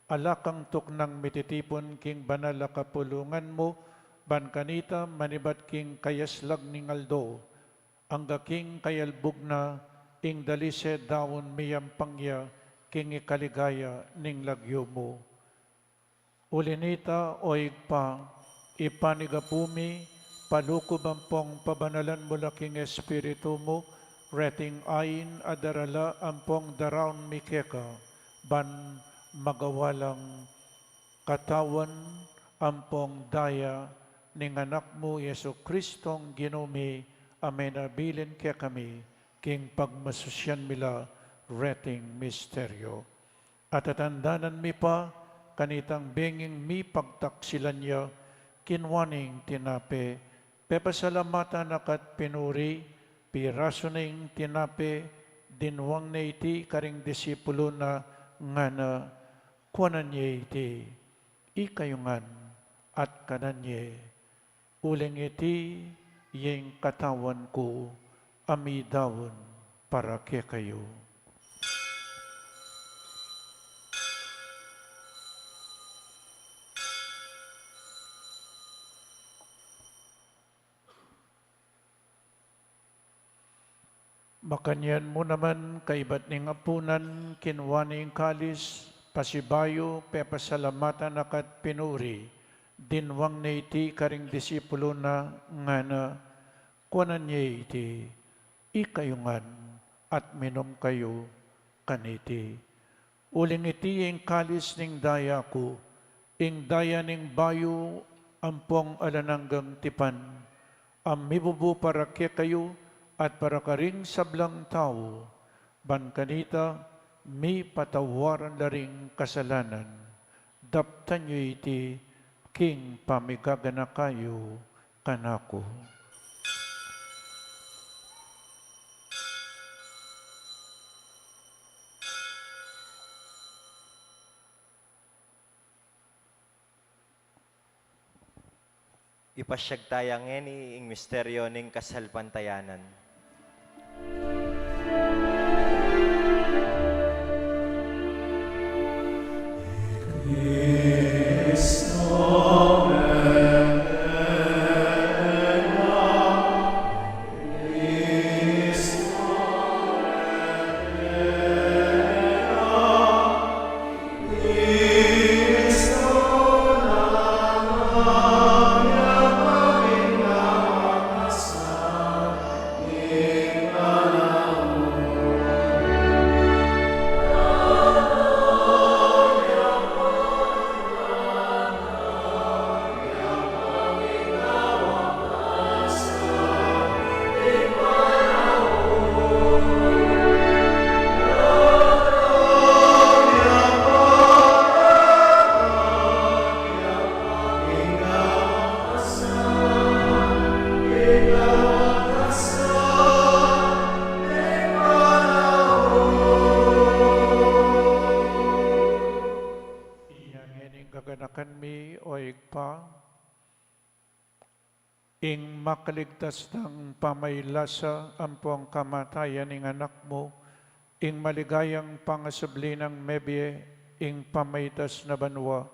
ala kang tuknang mititipun king banal a kapulungan mu, ban kanita manibat king kayaslag ning aldo, angga king kayalbug na ing dalise daun miyampang ya king ikaligaya ning lagyu mu. Uli nita, o Ibpa, ipanigapu mi, palukub ampong pabanalan mu la king Espiritu mu, reting ain a darala ampong daraun mi keka, ban magawa lang katawan ampong daya ning Anak mu, Jesu Kristong Ginu mi, a menabilin kekami, king pagmasusian mi la reting misteryo. At tatandanan mi pa, kanitang benging mipagtaksilan ya, kinua ne ing tinape, pepasalamatan na ka't pinuri, pirasu ne ing tinape, dinwang ne iti karing disipulu na, ngana, kuanan ye iti, ikayu ngan at kanan ye, uling iti ya ing katawan ku a midaun para kekayu. Makanyan mu naman kaibat ning apunan, kinua ne ing kalis, pasibayu, pepasalamatan na ka't pinuri, dinwang ne iti karing disipulu na, ngana, kuanan ye iti, ikayu ngan at minum kayu kaniti, uling iti ing kalis ning daya ku, ing daya ning bayu ampong alang anggang tipan, a mibubu para kekayu at para karing sablang tau, ban kanita mipatawaran la ring kasalanan. Daptan yu iti king pamigaganaka yu kanaku. Ipasyag taya ngeni ing misteryo ning kasalpantayanan. Inya ngeni ing gaganakan mi, o Ibpa, ing makaligtas nang pamailasa ampong kamatayan ning Anak mu, ing maligayang pangasubli nang mebie ing pamaitas na banua,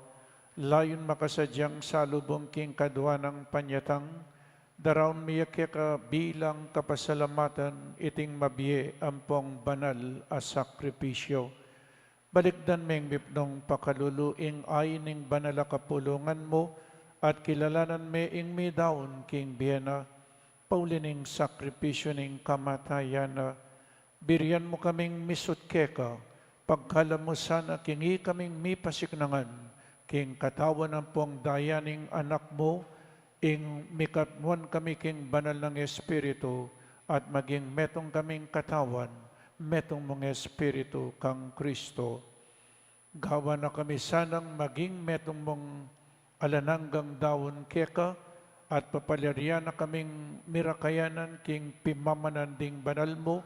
layun makasadyang salubung king kadua nang panyatang, daraun mi ya keka bilang kapasalamatan iting mabie ampong banal a sakripisyo. Balikdan meng mipnung pakalulu ing ain ning banal a kapulungan mu, at kilalanan me ing midaun king bie na, pauli ning sakripisyu ning kamatayan na. Birian mu kaming misut keka, pagkalub mu sana king ikaming mipasiknangan king katawan ampong daya ning Anak mu, ing mikatmuan kami king banal nang Espiritu, at maging metung kaming katawan, metung mung Espiritu kang Kristo. Gawan na kami sanang maging metung mung alang anggang daun keka, at papalyarin na kaming mirakayanan king pimamanan ding banal mu,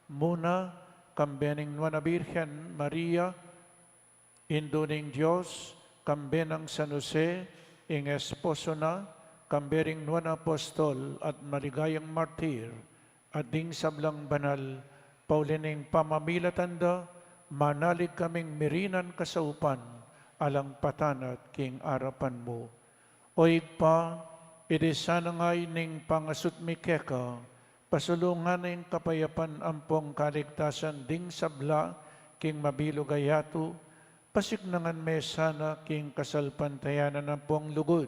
muna, kambe ning Nuan a Birhen Maria, Indu ning Dios, kambe nang San Jose, ing esposo na, kambe ring nuan a apostol at maligayang martir, at ding sablang banal, pauli ning pamamilatan da, manalig kaming mirinan kasaupan, alang patanat king arapan mu. O Ibpa, iti sana nga ing pangasut mi keka, pasulungan na ing kapayapan ampong kaligtasan ding sabla king mabilug a yatu, pasiknangan me sana king kasalpantayanan ampong lugud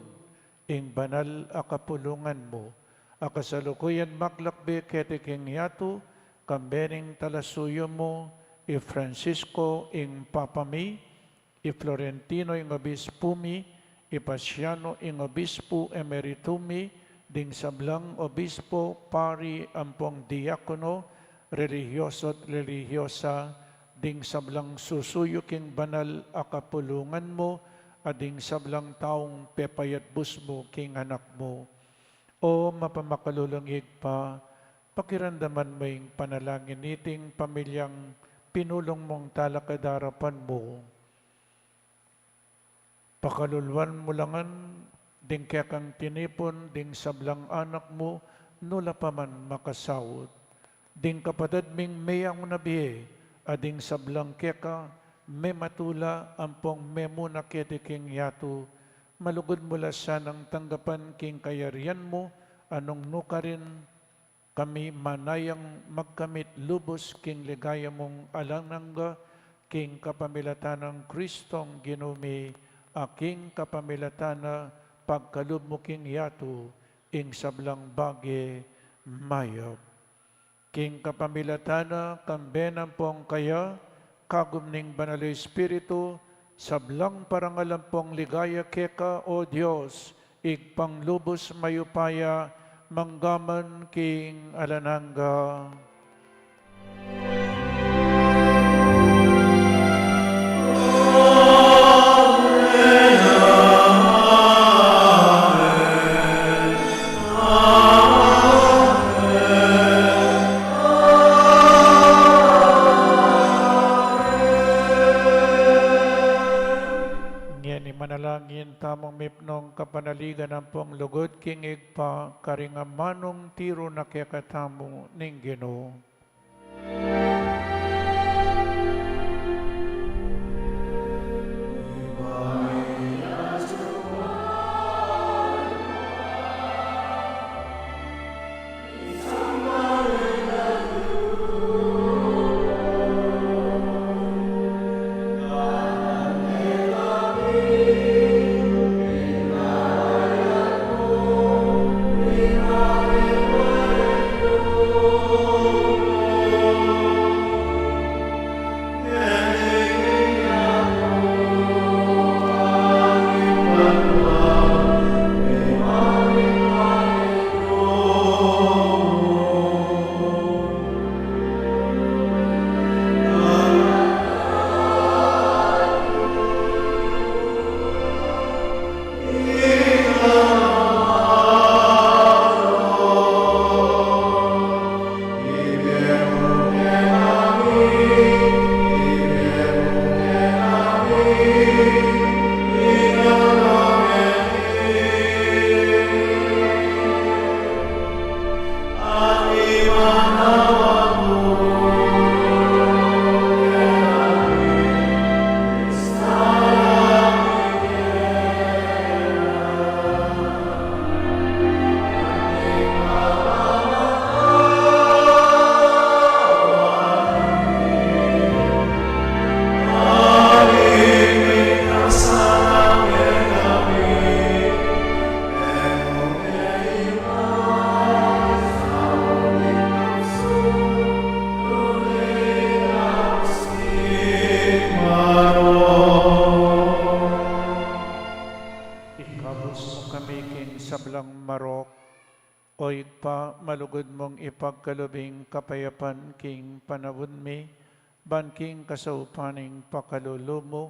ing banal a kapulungan mu, a kasalukuyan maglakbe keti king yatu, kambe ning talasuyu mu, i Francisco ing Papa mi, i Florentino ing obispu mi, i Pasiano ing obispu emeritu mi, ding sablang obispo, pari, ampong diakono, relihiyoso at relihiyosa, ding sablang susuyu king banal a kapulungan mu, at ding sablang taung pepayatbus mu king anak mu. O mapamakalulung Ibpa, pakiramdaman mu ing panalangin niting pamilyang pinulung mung talakad king arapan mu. Pakaluluan mu la ngan ding kekang tinipun, ding sablang anak mu, nu la pa man makasaut. Ding kapatad ming meyaun na bie, at ding sablang keka mematula ampong memuna keti king yatu, malugud mu la sanang tanggapan king kayarian mu, a nung nu karin kami manayang magkamit lubus king ligaya mung alang angga, king kapamilatan nang Kristong Ginu mi, a king kapamilatan na pagkalub mu king yatu ing sablang bage mayap. King kapamilatan na, kambe na ampong kaya, kagum ning Banal a Espiritu, sablang parangal ampong ligaya keka, O Dios, Ibpang lubus mayupaya, mangga man king alang angga. Ngeni manalangin tamung mipnung kapanaligan ampong lugud king Ibpa, karing amanung tiru na kekatamu ning Ginu. Ikabus mu kami king sablang marok, O Ibpa, malugud mung ipagkalub ing kapayapan king panaun mi, ban king kasaupan ning pakalulu mu,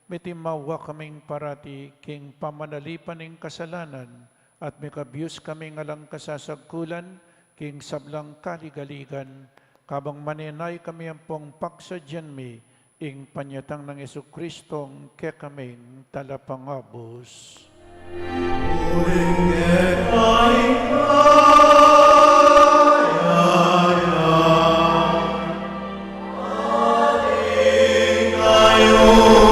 mitimawa kaming parati king pamanalipan ning kasalanan, at mikabius kaming alang kasasagkulan king sablang kaligaligan, kabang manenaya kami ampong pagsadyan mi ing panyatang nang Jesucristong kekaming Talapangabus. Uling keka ing kayarian, at ing kayupayan,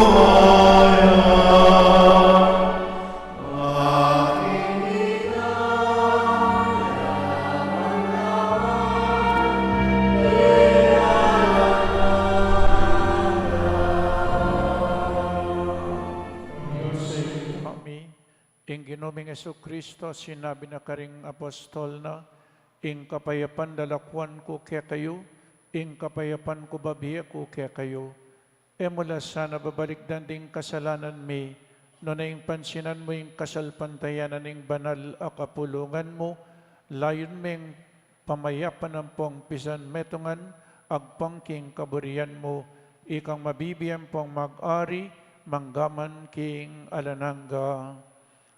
Ing Ginu ming Jesucristo, sinabi na karing apostol na, ing kapayapan lalakuan ku kekayu, ing kapayapan ku babie ku kekayu. E mu la sana babalikdan ding kasalanan mi, nune ing pansinan mu ing kasalpantayanan ning banal a kapulungan mu, layun ming pamayapan ampong pisan metungan, agpang king kaburian mu, ikang mabibie ampong mag-ari, manggaman king alang angga.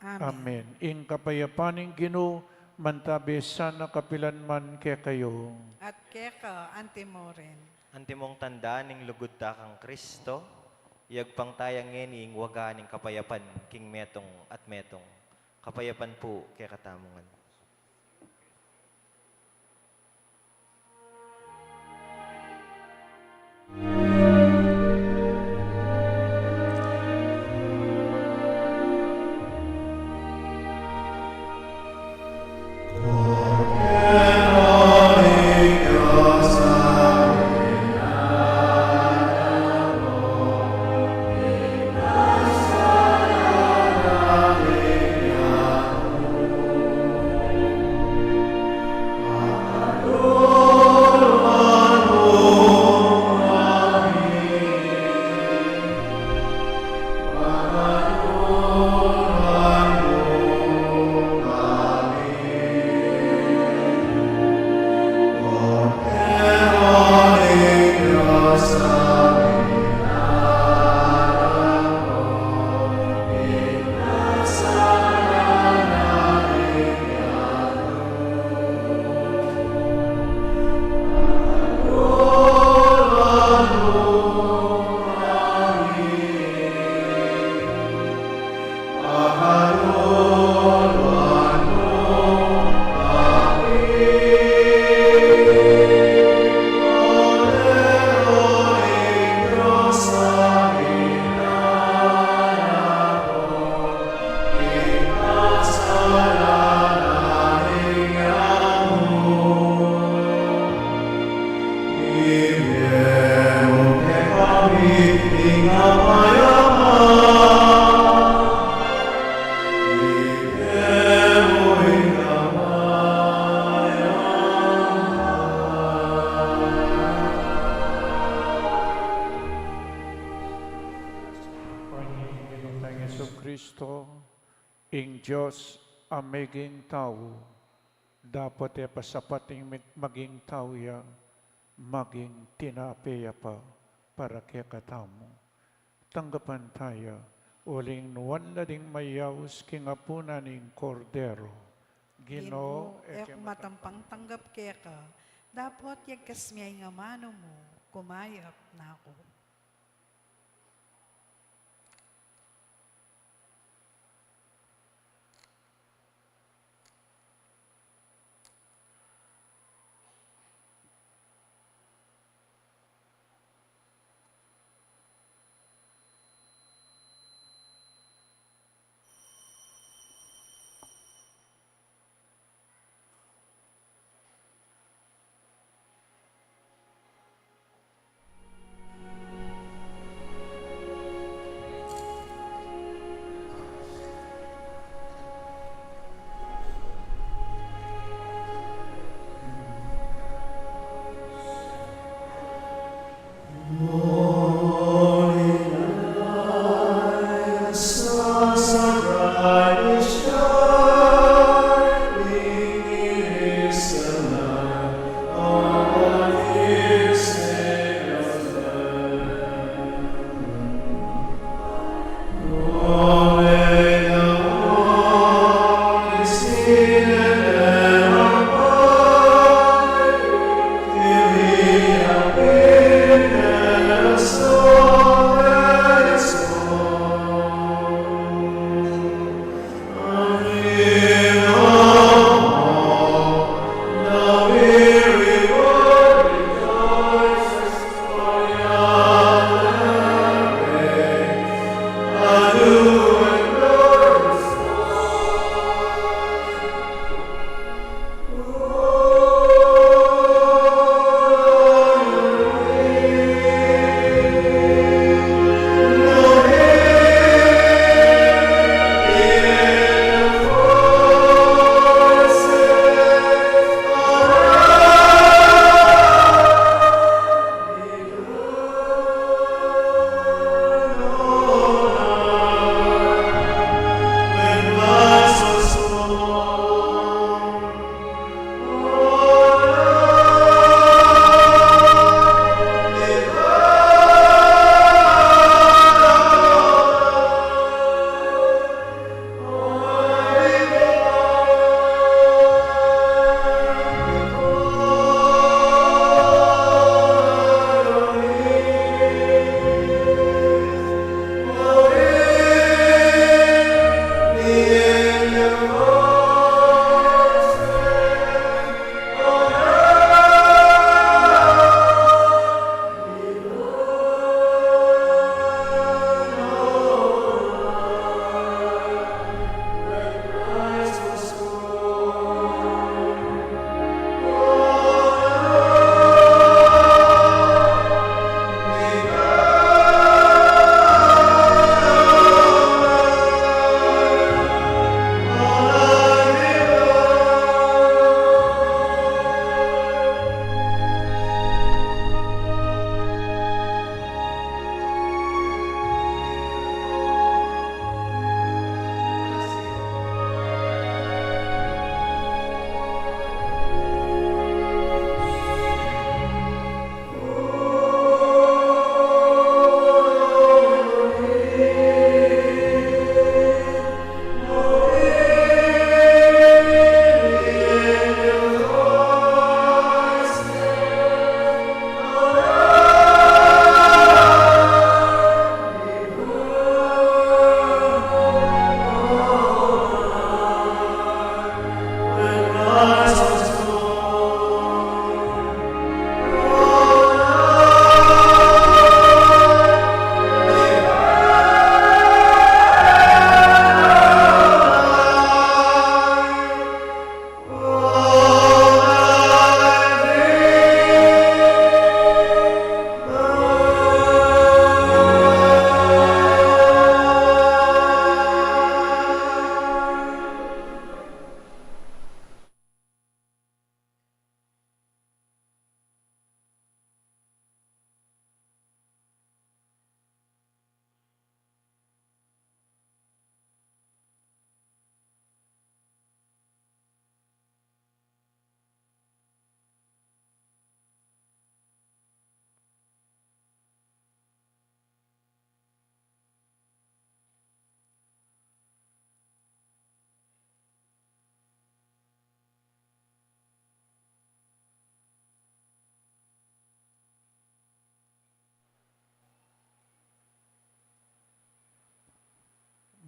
Amen. Amen. Ing kapayapan ning Ginu, mantabi sana kapilan man kekayu. At keka antimurin. Antimong tanda ning lugud ta kang Kristo, yagpang taya ngeni ing waga ning kapayapan king metung at metung. Kapayapan pu kekatamu ngan. Panginoon tang Jesucristo, ing Dios a meging tau, dapot e pasapat ing mig-, maging tau ya, maging tinape ya pa para kekatamu. Tanggapan taya, uling nuan la ding mayaus king apunan ning Kordero. Ginu, Ginu, e ku matampang tanggap keka, dapot yagkas me ing amanu mu, kumayap na ku.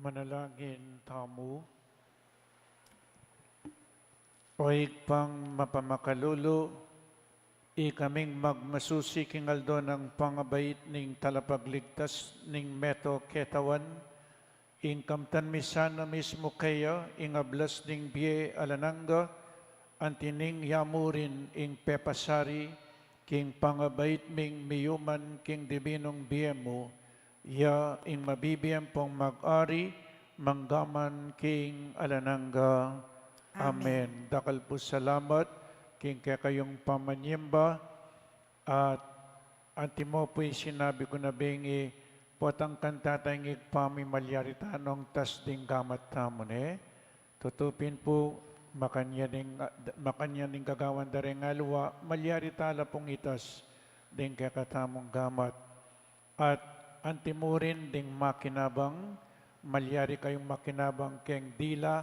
Manalangin tamu. O Ibpang mapamakalulu, ikaming magmasusi king aldo nang pangabait ning Talapagligtas ning meto ketawan, ing kamtan mi sana mismu keya, ing ablas ning bie alang angga, anti ning yamu rin ing pepasari king pangabait ming miyuman king dibinung bie mu, ya ing mabibie ampong mag-ari manggaman king alang angga. Amen. Amen. Dakal pu salamat king kekayung pamanyimba, at antimo pu ing sinabi ku na bengi, potang kanita ing Ibpa mi, malyari ta nung tas ding gamat tamu, ne? Tutu pin pu, makanyan ing, makanyan ing gagawan da reng aliwa, malyari ta la pung itas ding kekatamung gamat. At antimo rin ding makinabang, malyari kayung makinabang keng dila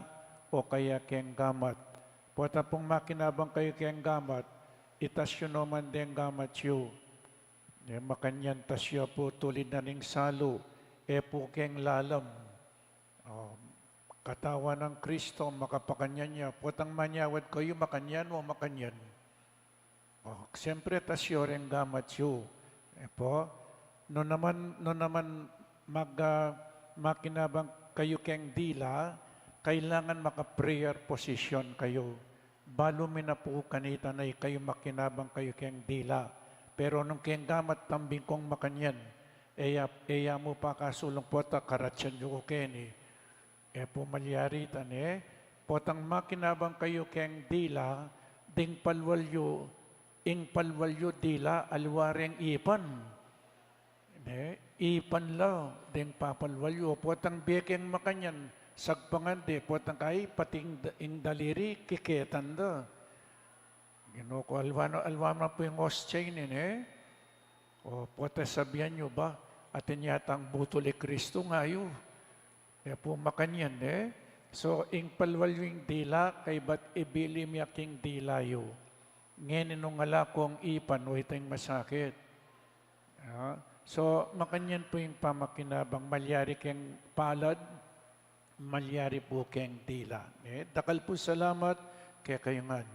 o kaya keng gamat. Pota pung makinabang kayu keng gamat, itas yu no man deng gamat yu. E, makanyan tas ya pu tulid na ning salu, e pu keng lalam. O, katawan nang Kristo, makapakanyan ya. Potang manyawad kayu, makanyan o makanyan. O, siyempre, tas yu reng gamat yu. E po, no naman, no naman mag, ah, makinabang kayu keng dila, kailangan maka-prayer position kayu. Balu mi na pu kanita na ikayu makinabang kayu keng dila. Pero nung keng gamat tambing kung makanyan, e ya, e ya mu pakasulung, pota karatsan yu ku keni. E pu malyari ta ne, potang makinabang kayu keng dila, ding palwal yu, ing palwal yu dila, aliwa reng ipan. Ne, ipan la ding papalwal yu, potang bie keng makanyan, sagpangan de, potang kayi, pati ing da-, ing daliri, kiketan da. Ginu ku, aliwa na, aliwa na pu ing ostya ini, ne? O, pota sabian yu ba, atin yatang butul i Kristu ngayu. E pu makanyan, e. So, ing palwal yu ing dila, kaybat ibili mi ya king dila yu. Ngeni nung ala kung ipan, o, ita ing masakit. Ya. So, makanyan pu ing pamakinabang, malyari keng palad, malyari pu keng dila. E, dakal pu salamat kekayu ngan.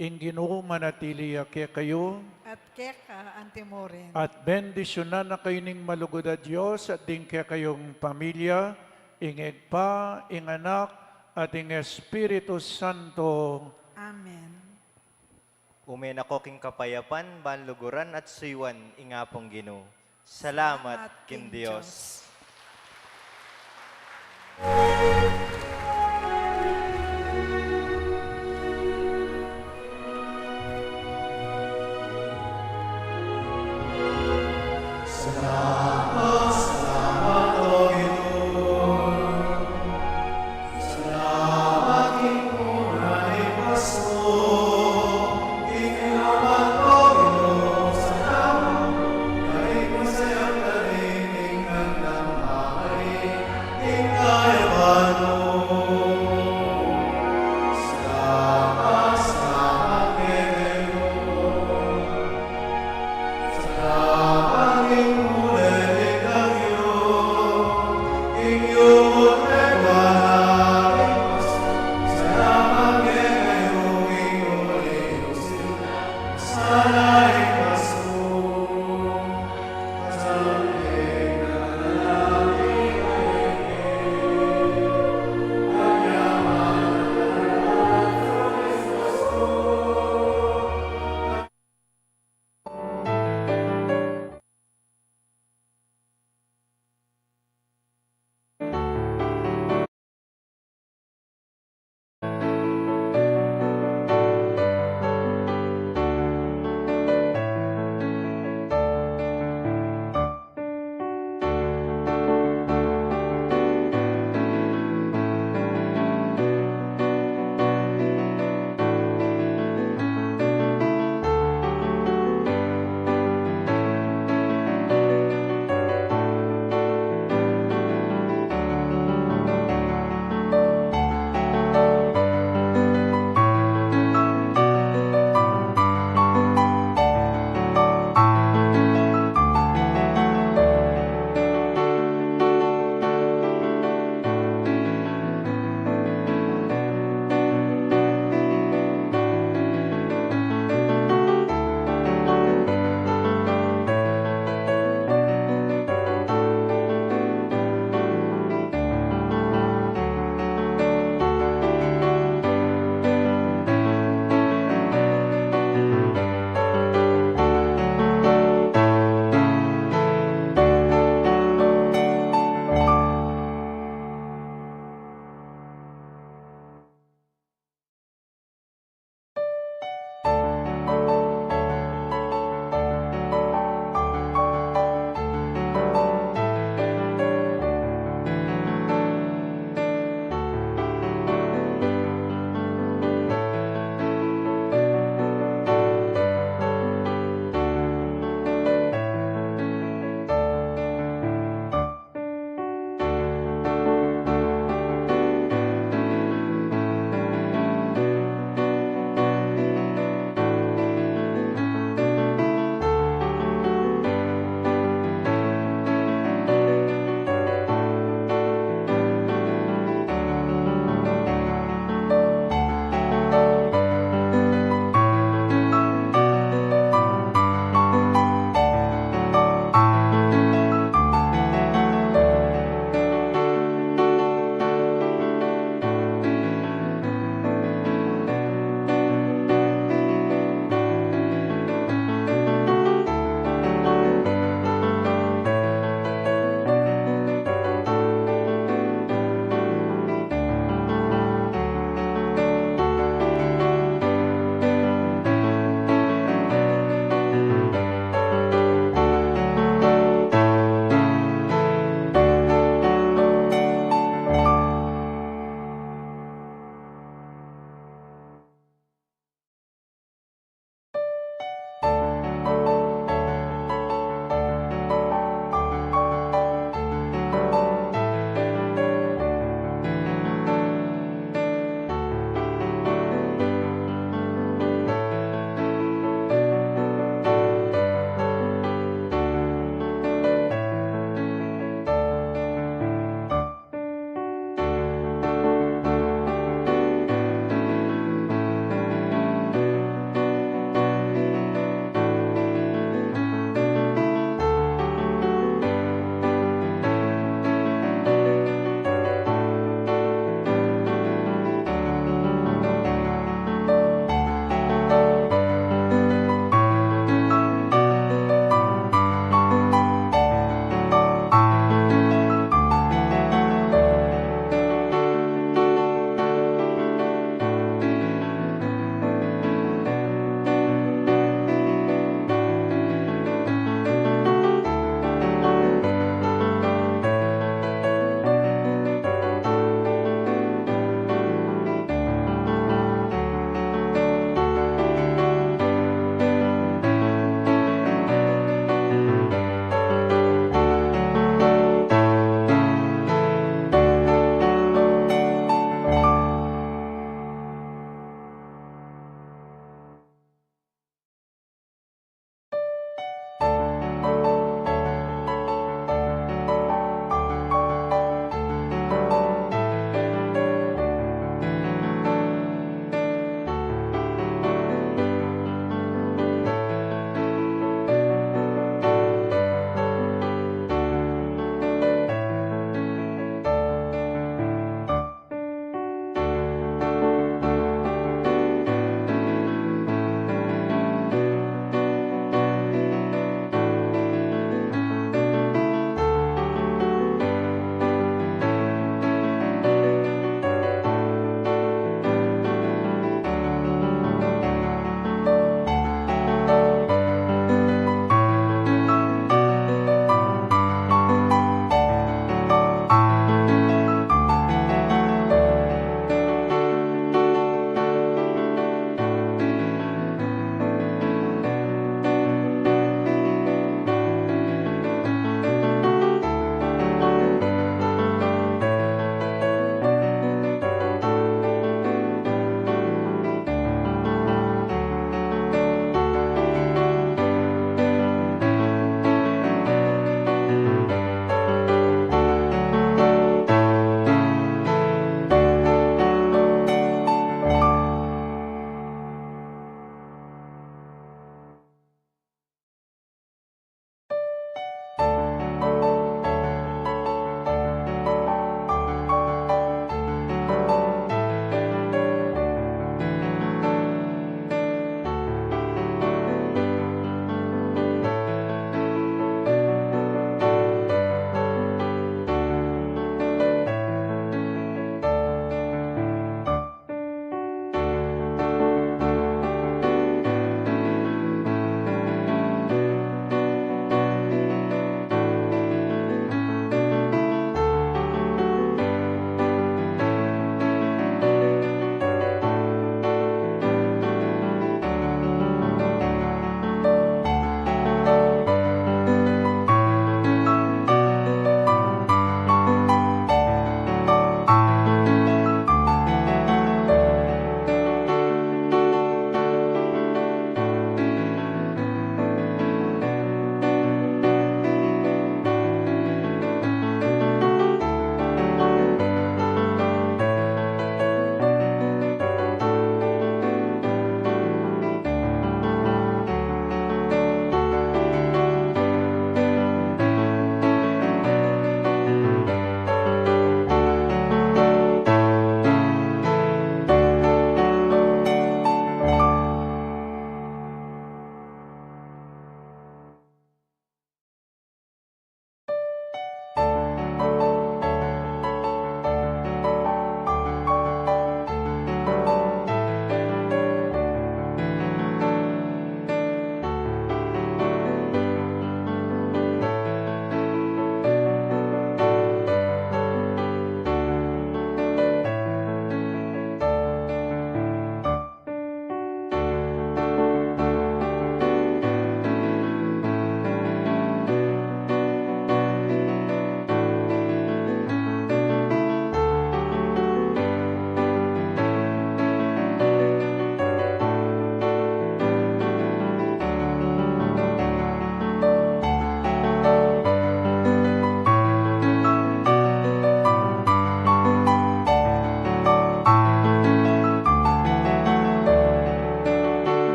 Ing Ginu manatili ya kekayu. At keka antimo rin. At bendisyunan na kayu ning malugud a Dios at ding kekayung pamilya, ing Ibpa, ing Anak, at ing Espiritu Santo. Amen. Ume na ko king kapayapan, ban luguran at suyuan ing Apung Ginu. Salamat king Dios.